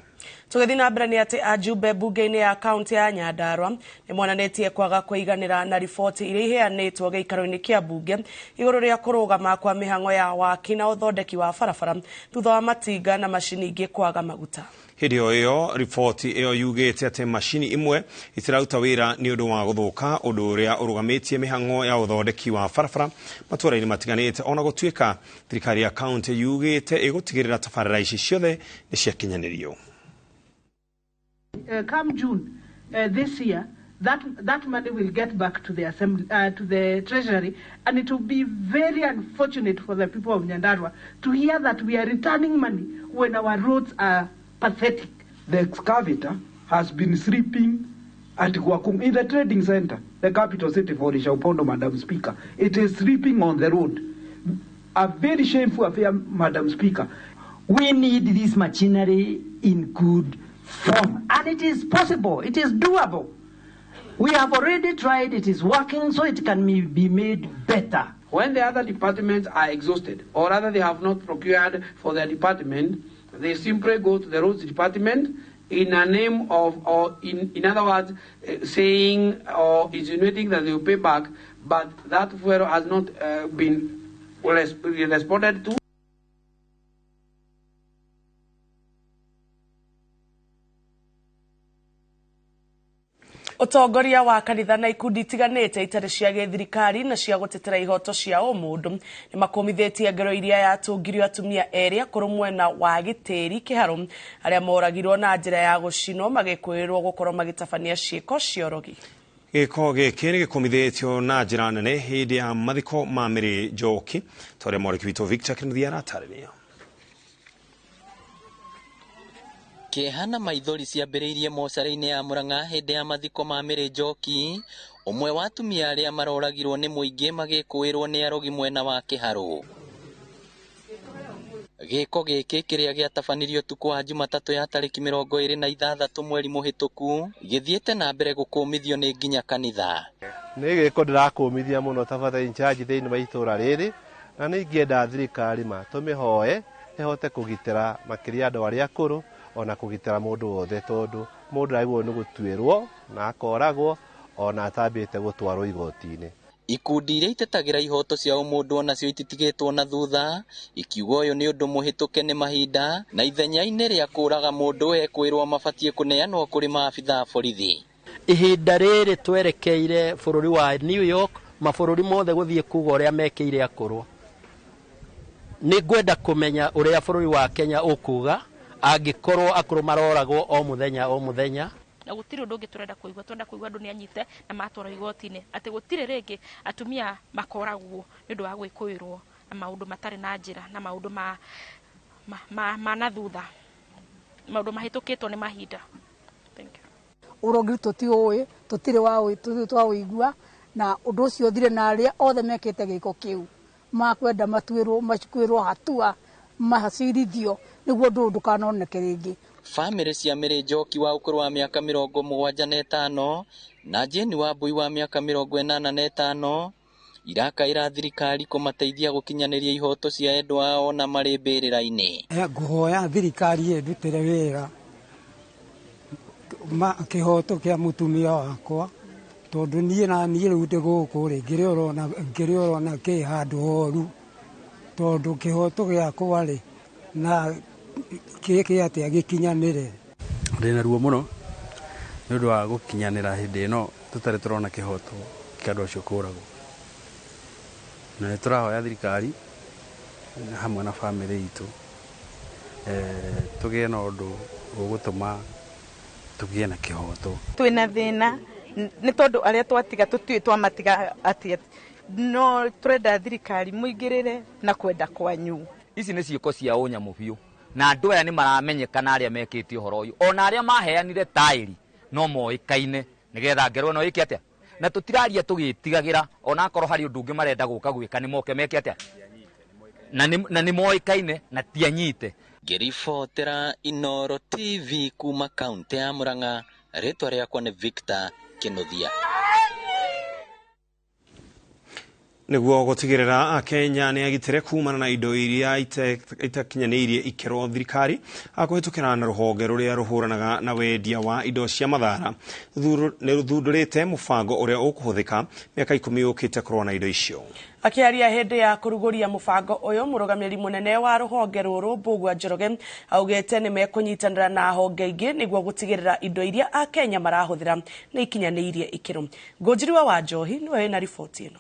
[SPEAKER 6] Tũgĩthiĩ na mbere nĩ atĩ ajumbe mbunge-inĩ ya kaunti ya Nyandarua nĩ monanĩtie kwaga kũiganĩra na riboti iria iheanĩtwo gĩikaro-inĩ kĩa mbunge igũrũ rĩa kũrũgama kwa mĩhang'o ya waki na ũthondeki wa barabara thutha wa matinga na macini ingĩ kwaga maguta.
[SPEAKER 7] Hĩndĩ o ĩyo riboti ĩyo yugĩte atĩ macini imwe itiraruta wĩra nĩ ũndũ wa gũthũka, ũndũ ũrĩa ũrũgamĩtie mĩhang'o ya ũthondeki wa barabara matũũra-inĩ matiganĩte, ona gũtuĩka thirikari ya kaunti yugĩte ĩgũtigĩrĩra tabarĩra ici ciothe nĩ ciakinyanĩrio.
[SPEAKER 22] Come June this year, that money will get back to the assembly, to the treasury, and it will be very unfortunate for the people of Nyandarua to hear that we are returning money when our roads are pathetic.
[SPEAKER 24] The excavator has been sleeping at Gwakung in the trading center, the capital city for Ishaupondo, Madam Speaker. It is sleeping on the road. A very shameful affair, Madam Speaker.
[SPEAKER 27] We need this machinery in good form, and it is possible, it is doable. We have already tried, it is working, so it can be made better.
[SPEAKER 28] When the other departments are exhausted, or rather they have not procured for their department, they simply go to the roads department in a name of, or in other words, saying or insinuating that they will pay back, but that fuel has not been responded to.
[SPEAKER 6] Ũtongoria wa kanitha na ikundi itiganĩte itarĩ cia gĩthirikari na cia gũtetera ihoto cia ũmũndũ nĩ makũmithĩtie ngero iria yatũngirio atumia erĩ akũrũ mwena wa Gĩtĩri Kĩharũ arĩa moragirwo na njĩra ya gũcinwo magĩkwĩrwo gũkorwo magĩtabania ciĩko cia ũrogi.
[SPEAKER 7] Gĩko gĩkĩ nĩ gĩkũmithĩtio na njĩra nene hĩndĩ ya mathiko ma Mary Njoki ta ũrĩa mwandĩki witũ Victor Kĩnuthia aratarĩria.
[SPEAKER 5] Kĩeha na maithori ciambĩrĩirie mocarĩ-inĩ ya Murang'a hĩndĩ ya mathiko ma Mary Njoki, ũmwe wa atumia arĩa maroragirwo nĩ mũingĩ magĩkũĩrwo nĩ arogi mwena wa Kĩharũ. Gĩko gĩkĩ kĩrĩa gĩatabanirio ũtukũ wa Jumatatũ ya tarĩki 26 mweri mũhĩtũku gĩthiĩte na mbere gũkũmithio nĩ nginya kanitha.
[SPEAKER 29] Nĩ gĩko ndĩrakũmithia mũno ta father in charge thĩinĩ wa itũũra rĩrĩ, na nĩ ingĩenda thirikari ma tũmĩhoe ĩhote kũgitĩra makĩria andũ arĩa akũrũ ona kũgitĩra mũndũ wothe, tondũ mũndũ agĩrĩirwo nĩ gũtuĩrwo na akoragwo ona atambĩte gũtwarwo igoti-inĩ.
[SPEAKER 5] Ikundi iria itetagĩra ihoto cia ũmũndũ onacio ititigĩtwo na thutha, ikiuga ũyũ nĩ ũndũ mũhĩtũke nĩ mahinda na ithenya-inĩ rĩa kũraga mũndũ ekwĩrwo mabatiĩ kũneanwo kũrĩ maabitha a borithi.
[SPEAKER 30] Ihinda rĩrĩ twerekeire bũrũri wa New York,
[SPEAKER 8] Mabũrũri mothe gũthiĩ kuga ũrĩa mekĩire akũrũ. Nĩ ngwenda kũmenya ũrĩa bũrũri wa Kenya ũkuga angĩkorwo akũrũ maroragwo o mũthenya o mũthenya.
[SPEAKER 9] Na gũtirĩ ũndũ ũngĩ tũrenda kũigua, tũrenda kũigua andũ nĩ anyite na matwarwo igoti-inĩ, atĩ gũtirĩ rĩngĩ atumia makoragwo nĩ ũndũ wa gwĩkũĩrwo na maũndũ matarĩ na njĩra na maũndũ ma na thutha, maũndũ mahĩtũkĩtwo nĩ mahinda. Thank you.
[SPEAKER 10] Ũrogiri tũtiũĩ, tũtirĩ twaũigua, na ũndũ ũcio ũthire na arĩa othe mekĩte gĩko kĩu makwenda matuĩrwo, macukuĩrwo hatua, macirithio nĩguo ũndũ ũyũ ndũkanoneke rĩngĩ.
[SPEAKER 5] Bamĩrĩ cia Mary Njoki wa ũkũrũ wa mĩaka 75 na Jane Wambui wa mĩaka 85 irakaĩra thirikari kũmateithia gũkinyanĩria ihoto cia endwa ao na marĩ mbĩrĩra-inĩ.
[SPEAKER 14] Ngũhoya thirikari ĩndutĩre wĩra kĩhoto kĩa mũtumia wakwa, tondũ niĩ na niĩ rĩu ndĩ gũkũ rĩ, ngĩrĩ ũrona kĩ handũ horu, tondũ kĩhoto gĩakwa rĩ na kĩke atĩa gĩkinyanĩre.
[SPEAKER 15] Ndĩna ruo mũno nĩ ũndũ wa gũkinyanĩra hĩndĩ ĩno tũtarĩ tũrona kĩhoto kĩa andũ acio kũragwo, na nĩ tũrahoya thirikari hamwe na bamĩrĩ itũ tũgĩe na ũndũ ũgũtũma tũgĩe na kĩhoto.
[SPEAKER 17] Twĩna thĩna nĩ tondũ arĩa twatiga tũtiũĩ twamatiga atĩa, no tũrenda thirikari mũingĩrĩre na kwenda kwanyu.
[SPEAKER 23] Ici nĩ ciĩko cia ũnyamũ biũ, na andũ aya nĩ maramenyekana arĩa mekĩte ũhoro ũyũ, ona arĩa maheanire taĩri no moĩkaine nĩgetha ngerwa no ĩke atĩa, na tũtiraria tũgĩtigagĩra ona akorwo harĩ ũndũ ũngĩ marenda gũka gwĩka nĩ moke meke atĩa, na nĩ moĩkaine na ti anyite.
[SPEAKER 5] Ngĩribotera Inooro TV kuma kaunti ya Murang'a, rĩtwa rĩakwa nĩ Victor Kinuthia.
[SPEAKER 7] Nĩguo gũtigĩrĩra Akenya nĩ agitĩre kumana na indo iria itakinyanĩirie ikĩro, thirikari akũhĩtũkĩra na rũhonge rũrĩa rũhũranaga na wendia wa indo cia mathara nĩ rũthundũrĩte mũbango ũrĩa ũkũhũthĩka mĩaka 10 yũkĩte kũrũa na indo icio.
[SPEAKER 6] Akĩaria hĩndĩ ya kũrugũria mũbango ũyũ, mũrũgamĩrĩri mũnene wa rũhonge rũrũ Mbũgua Njoroge augĩte nĩ mekũnyitanĩra na honge ingĩ nĩguo gũtigĩrĩra indo iria Akenya marahũthĩra nĩ ikinyanĩirie ikĩro. Ngũnjiri wa Wanjohi nĩwe wĩna riboti ĩno.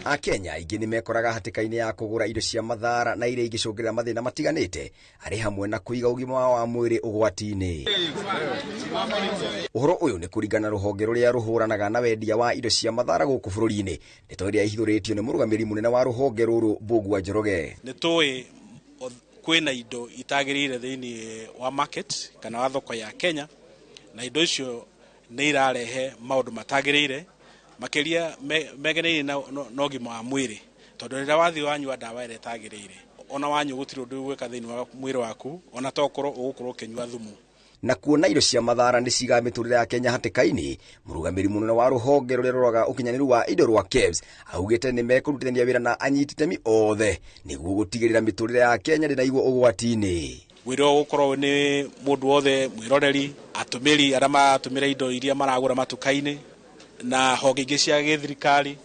[SPEAKER 25] Akenya aingĩ nĩ mekoraga hatĩka-inĩ ya kũgũra indo cia mathara na iria ingĩcũngĩrĩra mathĩna matiganĩte, arĩ hamwe na kũiga ũgima wao wa mwĩrĩ ũgwati-inĩ. Ũhoro ũyũ nĩ kũringana na rũhonge rũrĩa rũhũranaga na wendia wa indo cia mathara gũkũ bũrũri-inĩ, ndeto ĩrĩa ĩhithũrĩtio nĩ mũrũgamĩrĩri mũnene wa rũhonge rũrũ Mbũgua Njoroge.
[SPEAKER 26] Nĩ tũĩ kwĩna indo itagĩrĩire thĩinĩ wa market kana wa thoko ya Kenya, na indo icio nĩ irarehe maũndũ matagĩrĩire makĩria megeneire na ũgima wa mwĩrĩ, tondũ rĩrĩa wathiĩ wanyua ndawa ĩrĩa ĩtagĩrĩire, ona wanyua gũtirĩ ũndũ ũgwĩka thĩinĩ wa mwĩrĩ waku, ona to ũkorwo ũgũkorwo ũkĩnyua thumu.
[SPEAKER 25] Na kuona indo cia mathara nĩ cigaga mĩtũrĩre ya Kenya hatĩka-inĩ, mũrũgamĩrĩri mũnene wa rũhonge rũrĩa rũroraga ũkinyanĩru wa indo rwa KEBS augĩte nĩ mekũrutithania wĩra na anyiti itemi othe nĩguo gũtigĩrĩra mĩtũrĩre ya Kenya ndĩnaigwo ũgwati-inĩ.
[SPEAKER 26] Wĩra ũgũkorwo nĩ mũndũ wothe mwĩroreri, atũmĩri arĩa maratũmĩra indo iria maragũra matuka-inĩ, na honge ingĩ cia gĩthirikari,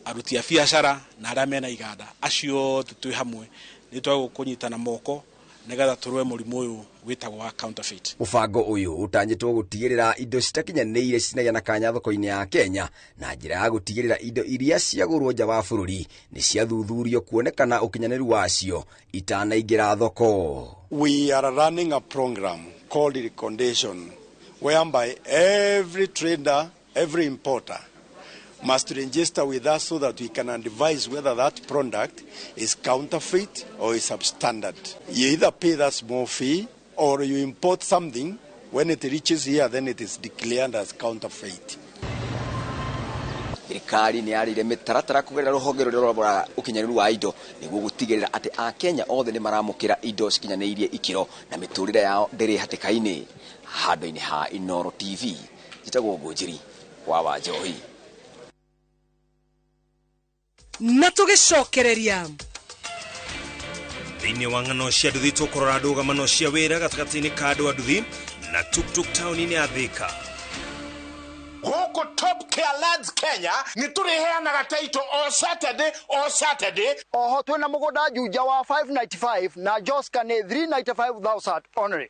[SPEAKER 26] aruti a biacara na arĩa mena iganda, acio othe twĩ hamwe nĩ twagĩrĩirwo kũnyitana moko nĩgetha tũrũe mũrimũ ũyũ wĩtagwo wa counterfeit.
[SPEAKER 25] Mũbango ũyũ ũtanyĩtwo gũtigĩrĩra indo citakinyanĩire citinagĩa na kanya thoko-inĩ ya Kenya na njĩra ya gũtigĩrĩra indo iria ciagũrwo nja wa bũrũri nĩ ciathuthurio kuonekana ũkinyanĩru wacio itanaingĩra thoko.
[SPEAKER 30] We are running a program called Recommendation, whereby every trader, every importer must register with us so that we can advise whether that product is counterfeit or is substandard. You either pay that small fee or you import something. When it reaches here, then it is declared as counterfeit.
[SPEAKER 25] Thirikari nĩ yarĩire mĩtaratara kũgerera rũhonge rũrĩa rũroraga ũkinyanĩru wa indo nĩguo gũtigĩrĩra atĩ Akenya othe nĩ maramũkĩra indo cikinyanĩirie ikĩro na mĩtũrĩre yao ndĩrĩ hatĩka-inĩ. Handũ-inĩ ha Inooro TV, njĩtagwo Ngũnjiri wa Wanjohi.
[SPEAKER 6] Na tũgĩcokereria
[SPEAKER 7] thĩinĩ wa ng'ano cia nduthi tũkũrora ndũgamano cia wĩra gatagatĩ-inĩ ka andũ a nduthi na tuktuk taũni-inĩ ya Thika.
[SPEAKER 20] Gũkũ Top Care Lands Kenya nĩ tũrĩheanaga title o Saturday o Saturday.
[SPEAKER 12] Oho twĩna mũgũnda Juja wa 595 na Joska nĩ 395,000 only.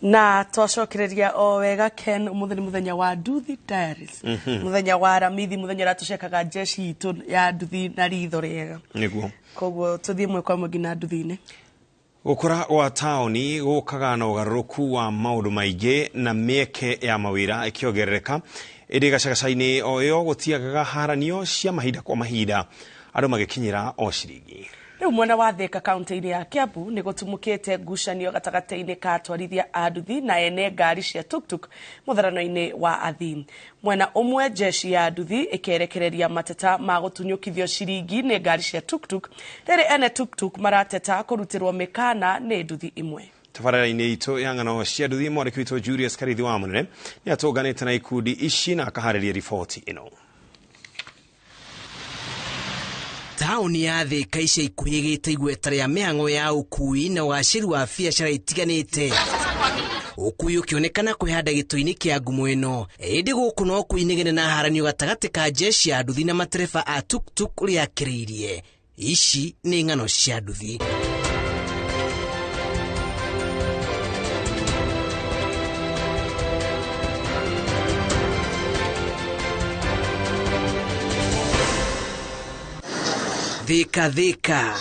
[SPEAKER 6] Na twacokereria o wega Ken, umuthi ni muthenya wa Nduthi Diaries. Muthenya wa Aramithi, muthenya ũrĩa tũcekaga jeshi itũ ya nduthi na ritho rĩega.
[SPEAKER 7] Nĩguo.
[SPEAKER 6] Koguo tũthiĩ mwe kwa mwe nginya nduthi-inĩ.
[SPEAKER 7] Gũkũra gwa taũni gũkaga na ũgarũrũku wa maũndũ maingĩ na mĩeke ya mawĩra ĩkĩongerereka, ĩndĩ gacagaca-inĩ o ĩyo gũtiagaga haranio cia mahinda kwa mahinda, andũ magĩkinyĩra o ciringi.
[SPEAKER 6] Rĩu mwena wa Thika kaunti-inĩ ya Kiambu nĩ gũtumũkĩte ngucanio gatagatĩ-inĩ ka atwarithia a nduthi na ene ngari cia tuktuk mũtharano-inĩ wa athii. Mwena ũmwe jeshi ya nduthi ĩkerekereria mateta ma gũtunyũkithio ciringi nĩ ngari cia tuktuk, rĩrĩ ene tuktuk marateta kũrutĩrwo mĩkana nĩ nduthi imwe.
[SPEAKER 7] Tabarĩra-inĩ itũ ya ng'ano cia nduthi, mwandĩki witũ Julius Karithi wa Mũnene nĩ atũnganĩte na ikundi ici na akaharĩria riboti ĩno.
[SPEAKER 1] Taũni ya Thika ica ikuhĩ ĩgĩte igweta rĩa mĩhang'o ya ũkui na ũgacĩru wa biacara itiganĩte. Ũkui ũkĩonekana kwĩhanda gĩtũ-inĩ kĩa ngumo ĩno, ĩndĩ gũkũ no kwĩnegene na haranio gatagatĩ ka jeshi ya nduthi na matereba a tuktuk ũrĩa akĩrĩirie. Ici nĩ ng'ano cia nduthi. Thika Thika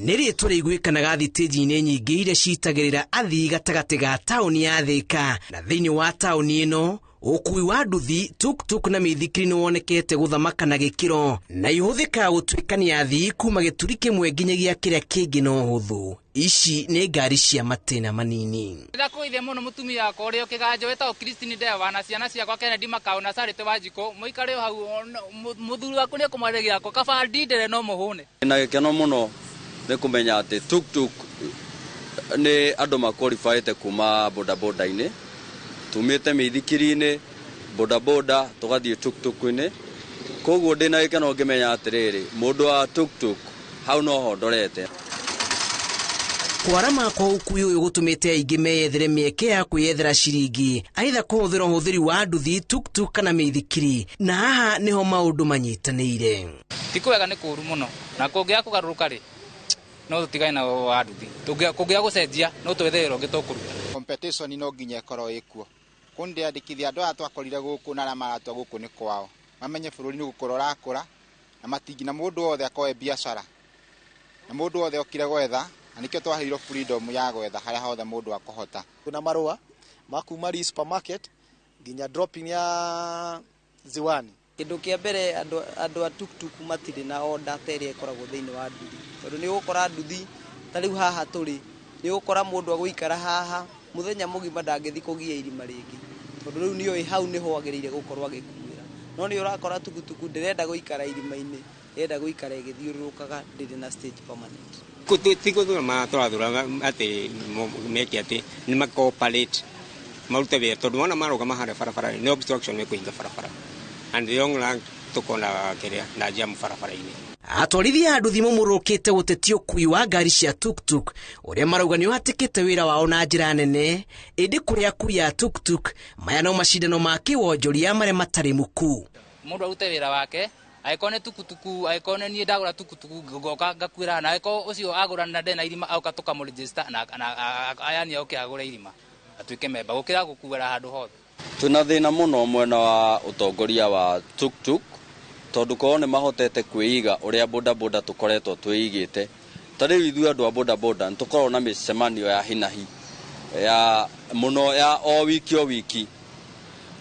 [SPEAKER 1] nĩ rĩtwa rĩiguĩkanaga thitĩnji-inĩ nyingĩ iria citagĩrĩra athii gatagatĩ ga taũni ya Thika, na thĩinĩ wa taũni ĩno ũkui wa nduthi, tuktuk na mĩithikiri nĩ wonekete gũthamaka na gĩkĩro, na ihũthĩkaga gũtuĩkania athii kuma gĩturi kĩmwe nginyagia kĩrĩa kĩngĩ na ũhũthũ. Ici nĩ ngari cia matĩna manini.
[SPEAKER 2] Ndakũithia mũno mũtumia wakwa ũrĩa ũkĩganjo wĩtagwo Christine Ndewa na ciana ciakwa Kennedy Makau na Charity Wanjikũ, mũikare o hau, mũthuri waku nĩ ekũmwarĩria akwa, kaba ndindĩre no mũhũne.
[SPEAKER 3] Na gĩkeno mũno nĩ kũmenya atĩ tuktuk nĩ andũ maqualifyĩte kuma bodaboda-inĩ, tumĩte mĩithikiri-inĩ, bodaboda tũgathiĩ tuktuk-inĩ. Koguo ndĩna gĩkeno ngĩmenya atĩrĩrĩ, mũndũ wa tuktuk hau noho ndorete.
[SPEAKER 1] Kwarama kwa ũkui ũyũ gũtũmĩte aingĩ meyethere mĩeke ya kwĩyethera ciringi, aitha kũhũthĩra ũhũthĩri wa nduthi, tuktuk kana mĩithikiri, na haha nĩho maũndũ manyitanĩire.
[SPEAKER 2] Ti kwega, nĩ kũũru mũno, na kũngĩaga kũgarũrũka rĩ, no tũtigane na wa nduthi. Kũngĩaga gũcenjia no twethe wĩra ũngĩ tũkũruta.
[SPEAKER 4] Competition no nginya ĩkorwo ĩkuo. Kũndĩandĩkithia andũ aya twakorire gũkũ na arĩa maratua gũkũ nĩ kwao, mamenye bũrũri nĩ gũkũra ũrakũra, na matingi na mũndũ wothe akoe biacara, na mũndũ wothe okire gwetha, na nĩkĩo twaheirwo freedom ya gwetha harĩa hothe mũndũ akũhota.
[SPEAKER 11] Kwĩna marũa ma kuma Lee supermarket nginya dropping ya Ziwani.
[SPEAKER 13] Kĩndũ kĩa mbere andũ a tuktuk matirĩ na order ta ĩrĩa ĩkoragwo thĩinĩ wa nduthi, tondũ nĩ ũgũkora nduthi ta rĩu haha tũrĩ, nĩ ũgũkora mũndũ agũikara haha mũthenya mũgima ndangĩthiĩ kũgia irima rĩngĩ, tondũ rĩu nĩoĩ hau nĩho agĩrĩire gũkorwo agĩkuĩra. No nĩ ũrakora tukutuku ndĩrenda gũikara irima-inĩ, ĩrenda gũikara ĩgĩthiũrũrũkaga, ndĩrĩ na stage permanent.
[SPEAKER 16] Ti gũthura tũrathura atĩ meke atĩ nĩ ma cooperate marute wĩra, tondũ wona marũgama harĩa barabara-inĩ nĩ obstruction mekũhinga barabara, and the long run tũkona kĩrĩa na jam barabara-inĩ.
[SPEAKER 1] Atwarithia a nduthi mamũrũkĩte gũtetia ũkui wa ngari cia tuktuk ũrĩa marauga nĩ ũhatĩkĩte wĩra wao na njĩra nene, ĩndĩ kũrĩ akui a tuktuk maya no macindano ma kĩwonjoria marĩa matarĩ muku.
[SPEAKER 2] Mũndũ arute wĩra wake, angĩkorwo nĩ tukutuku, angĩkorwo nĩ niĩ ndagũra tukutuku ngoka ngakuĩra, na angĩkorwo ũcio agũra na ndarĩ na irima auka tũkamũregister na ayani oke agũre irima atuĩke memba, gũkĩra gũkuĩra handũ hothe.
[SPEAKER 3] Twĩna thĩna mũno mwena wa ũtongoria wa tuktuk, tondũ korwo nĩ mahotete kwĩiga ũrĩa bodaboda tũkoretwo twĩigĩte. Ta rĩu ithuĩ andũ a bodaboda nĩ tũkoragwo na mĩcemanio ya hinahi ya mũno ya o wiki o wiki,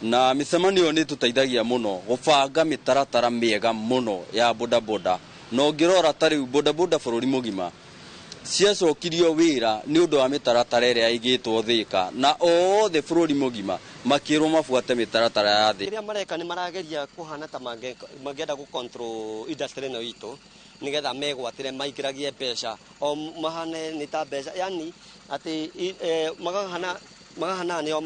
[SPEAKER 3] na mĩcemanio ĩyo nĩ ĩtũteithagia mũno gũbanga mĩtaratara mĩega mũno ya bodaboda. Na ũngĩrora ta rĩu bodaboda bũrũri mũgima ciacokirio wĩra nĩ ũndũ wa mĩtaratara ĩrĩa ĩigĩtwo Thika, na othe bũrũri mũgima makĩrwo mabuate mĩtaratara ya thĩ.
[SPEAKER 18] Kĩrĩa mareka nĩ marageria kũhana ta mangĩenda gũ control industry ĩno itũ, nĩgetha megwatĩre maingĩragie mbeca o mahane nĩ ta mbeca, yani atĩ magahana nĩo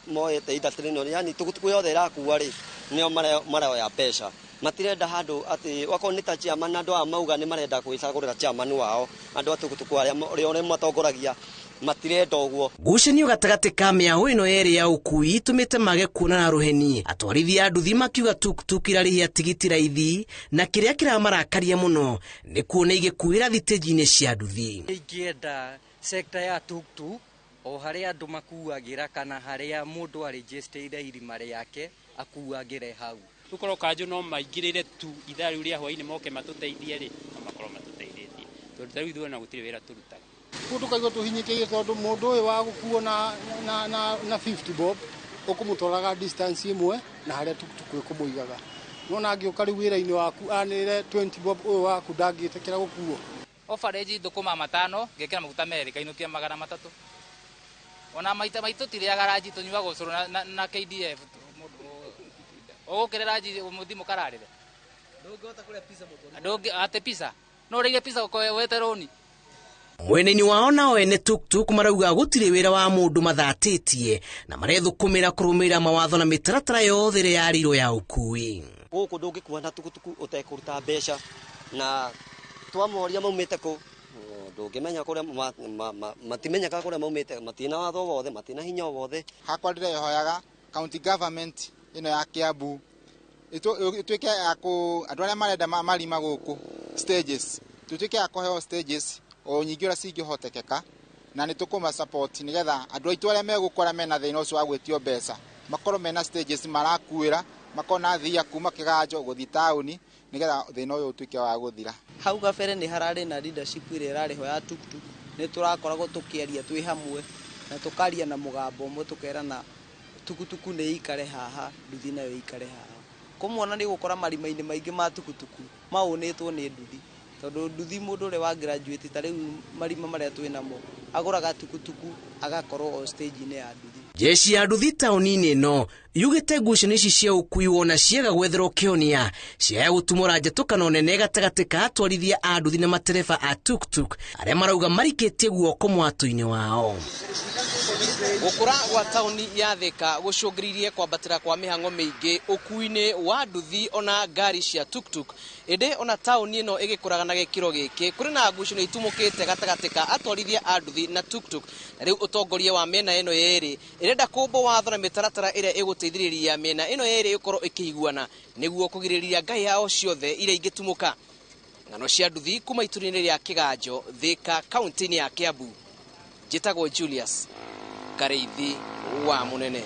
[SPEAKER 18] moete industry ĩno, yani tukutuku yothe ĩrakua rĩ nĩo maroya mbeca. Matirenda handũ atĩ wakorwo nĩ ta chairman, andũ aya mauga nĩ marenda gwĩcagũrĩra chairman wao, andũ a tukutuku arĩa ũrĩa matongoragia matirenda ũguo.
[SPEAKER 1] Ngucanio gatagatĩ ka mĩahũ ĩno yerĩ ya ũkui ĩtũmĩte mage kuonana rũheni. Atwarithia a nduthi makiuga tuktuk irarĩhia tigiti raithi, na kĩrĩa kĩramarakaria mũno nĩ kuona igĩkuĩra thitĩnji-inĩ cia nduthi.
[SPEAKER 19] Ingĩenda
[SPEAKER 8] Sector ya tuktuk o harĩa andũ makuagĩra kana harĩa mũndũ arĩnjĩstĩire irima rĩake akuagĩre hau.
[SPEAKER 9] Rĩu korwo kanjũ no maingĩrĩre tu ithaa rĩu rĩa hwainĩ moke matũteithie rĩ, no makorwo matũteithĩtie, tondũ ta rĩu ithuĩ ona gũtirĩ wĩra tũrutaga.
[SPEAKER 10] Kũu tũkaigua tũhinyĩkĩirie tondũ mũndũ ũyũ wa gũkuo na 50 bob ũkũmũtwaraga distance ĩmwe na harĩa tukutuku ĩkũmũigaga. Nona angĩũka rĩu wĩra-inĩ waku anĩrĩre 20 bob ũyũ waku ndangĩtĩkĩra gũkuo.
[SPEAKER 2] Obarĩnji thũkũma 5 ngekĩra maguta 2 ngainũkia 300. Ona maita maitũ tirĩaga ranji tũnyuaga ũcũrũ na KDF. Ũgũkĩre ranji mũthiĩ mũkararĩre.
[SPEAKER 1] Ndũngĩhota kũrĩa pizza mũtũrĩre.
[SPEAKER 2] Ndũngĩ atĩ pizza. No ũrĩire pizza ũkoe wete rũni.
[SPEAKER 1] Mwena-inĩ wao nao ene tuktuk marauga gũtirĩ wĩra wa mũndũ mathatĩtie na marethũkũmĩra kũrũmĩrĩra mawatho na mĩtaratara yothe ĩrĩa yarĩirwo ya ũkui.
[SPEAKER 18] Gũkũ ndũngĩkua na tukutuku ũtekũruta mbeca na twamoria maumĩte kũ ndũngĩmenya kũrĩa matimenyekaga kũrĩa maumĩte, matina watho wothe, matina hinya wothe.
[SPEAKER 4] Hakwa ndĩrehoyaga county government ĩno ya Kiambu ĩtuĩke ya kũ andũ arĩa marenda marima gũkũ stages, tutuĩke ya kũheo stages o nyingĩ ũrĩa cingĩhotekeka, na nĩ tũkũma support nĩgetha andũ aitũ arĩa megũkora mena thĩna ũcio wa gwĩtio mbeca makorwo mena stages marakuĩra, makorwo na athii a kuma Kĩganjo gũthiĩ taũni nĩgetha thĩna ũyũ ũtuĩke wa gũthira.
[SPEAKER 13] Hau kabere nĩ hararĩ na leadership ĩrĩa ĩrarĩ ho ya tuktuk, nĩ tũrakoragwo tũkĩaria twĩ hamwe na tũkaria na mũgambo ũmwe tũkerana tukutuku nĩ ĩikare haha, nduthi nayo ĩikare haha. Kũmwona nĩ ũgũkora marima-inĩ maingĩ ma tukutuku maũnĩtwo nĩ nduthi, tondũ nduthi mũndũ ũrĩa wa graduate ta rĩu marima marĩa twĩ namo agũraga tukutuku agakorwo o stage-inĩ ya nduthi.
[SPEAKER 1] Jeshi ya nduthi taũni-inĩ ĩno yugĩte ngucanio ici cia ũkui wona ciaga gwetherwo kĩhonia ciaya gũtumũra njatũkano nene gatagatĩ ka atwarithia a nduthi na matereba a tuktuk arĩa marauga marikĩtie guoko mwatũ-inĩ wao. Gũkũra gwa taũni ya Thika gũcũngĩrĩirie kwambatĩra kwa mĩhang'o mĩingĩ ũkui-inĩ wa nduthi ona ngari cia tuktuk, ĩndĩ ona taũni ĩno ĩgĩkũraga na gĩkĩro gĩkĩ kũrĩ na ngucanio itumũkĩte gatagatĩ ka atwarithia a nduthi na tuktuk, na rĩu ũtongoria wa mĩena ĩno yerĩ ĩrenda kũmbwo watho na mĩtaratara ĩrĩa ĩgũteithĩrĩria mĩena ĩno yerĩ ĩkorwo ĩkĩiguana nĩguo kũgirĩrĩria ngai yao ciothe iria ingĩtumũka. Ng'ano cia nduthi kuma itũra-inĩ rĩa Kĩganjo, Thika, kaunti-inĩ ya Kiambu. Njĩtagwo Julius Kareithi wa Munene.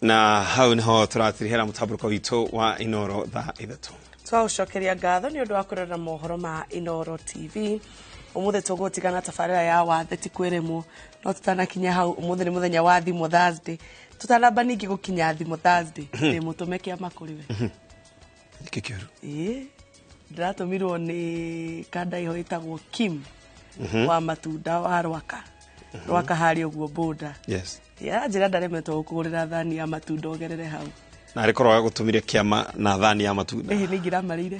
[SPEAKER 7] Na hau niho tũratirihĩra mũtambũrũko witũ wa Inooro thaa 3.
[SPEAKER 6] Twagũcokeria ngatho nĩ ũndũ wa kũrora mohoro ma Inooro TV. Ũmũthĩ tũgũtigana tabarĩra ya wathe ti kwĩrĩmwo, no tũtanakinya hau ũmũthĩ nĩ mũthenya wa thimũ Thursday. Tũtanamba ningĩ gũkinya thimũ Thursday, ndĩ mũtũme kĩama kũrĩ we.
[SPEAKER 7] Nĩkĩ kĩũru?
[SPEAKER 6] Ĩĩ, ndĩratũmirwo nĩ kanda ĩho ĩtagwo Kim wa matunda wa Rwaka. Rwaka harĩa ũguo boda.
[SPEAKER 7] Yes.
[SPEAKER 6] Ya njĩra ndaremetwo gũkũgũrĩra thani ya matunda ũgerere hau.
[SPEAKER 7] Na arĩ korwo agũtũmire kĩama na thani ya matunda.
[SPEAKER 6] Ĩhĩ, nĩ ingĩramarĩire.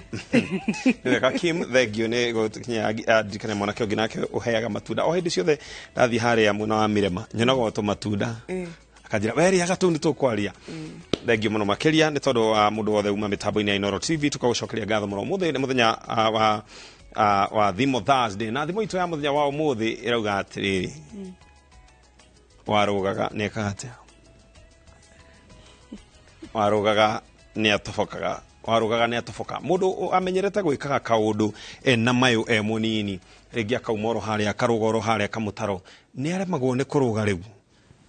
[SPEAKER 7] Nĩ wega Kim, thengio nĩ gũkinya ndirikane mwanake ũngĩ nake ũheaga matunda. O hĩndĩ ciothe ndathiĩ harĩa mwena wa Mirema, nyonaga o tũmatunda. Akanjĩra, we rĩaga tũu nĩ tũkwaria. Thengio mũno makĩria nĩ tondũ wa mũndũ wothe uma mĩtambo-inĩ ya Inooro TV, tũkagũcokeria ngatho mũno. Ũmũthĩ nĩ mũthenya wa Thimo Thursday, na thimo itũ ya mũthenya wa ũmũthĩ ĩrauga atĩrĩrĩ, warũgaga nĩ ekaga atĩa? Warũgaga nĩ atobokaga. Warũgaga nĩ atoboka. Mũndũ amenyerete gwĩkaga kaũndũ ena mayũ e mũnini, rĩngĩ akauma oro harĩa, akarũga oro harĩa kamũtaro, nĩ aremagwo nĩ kũrũga rĩu,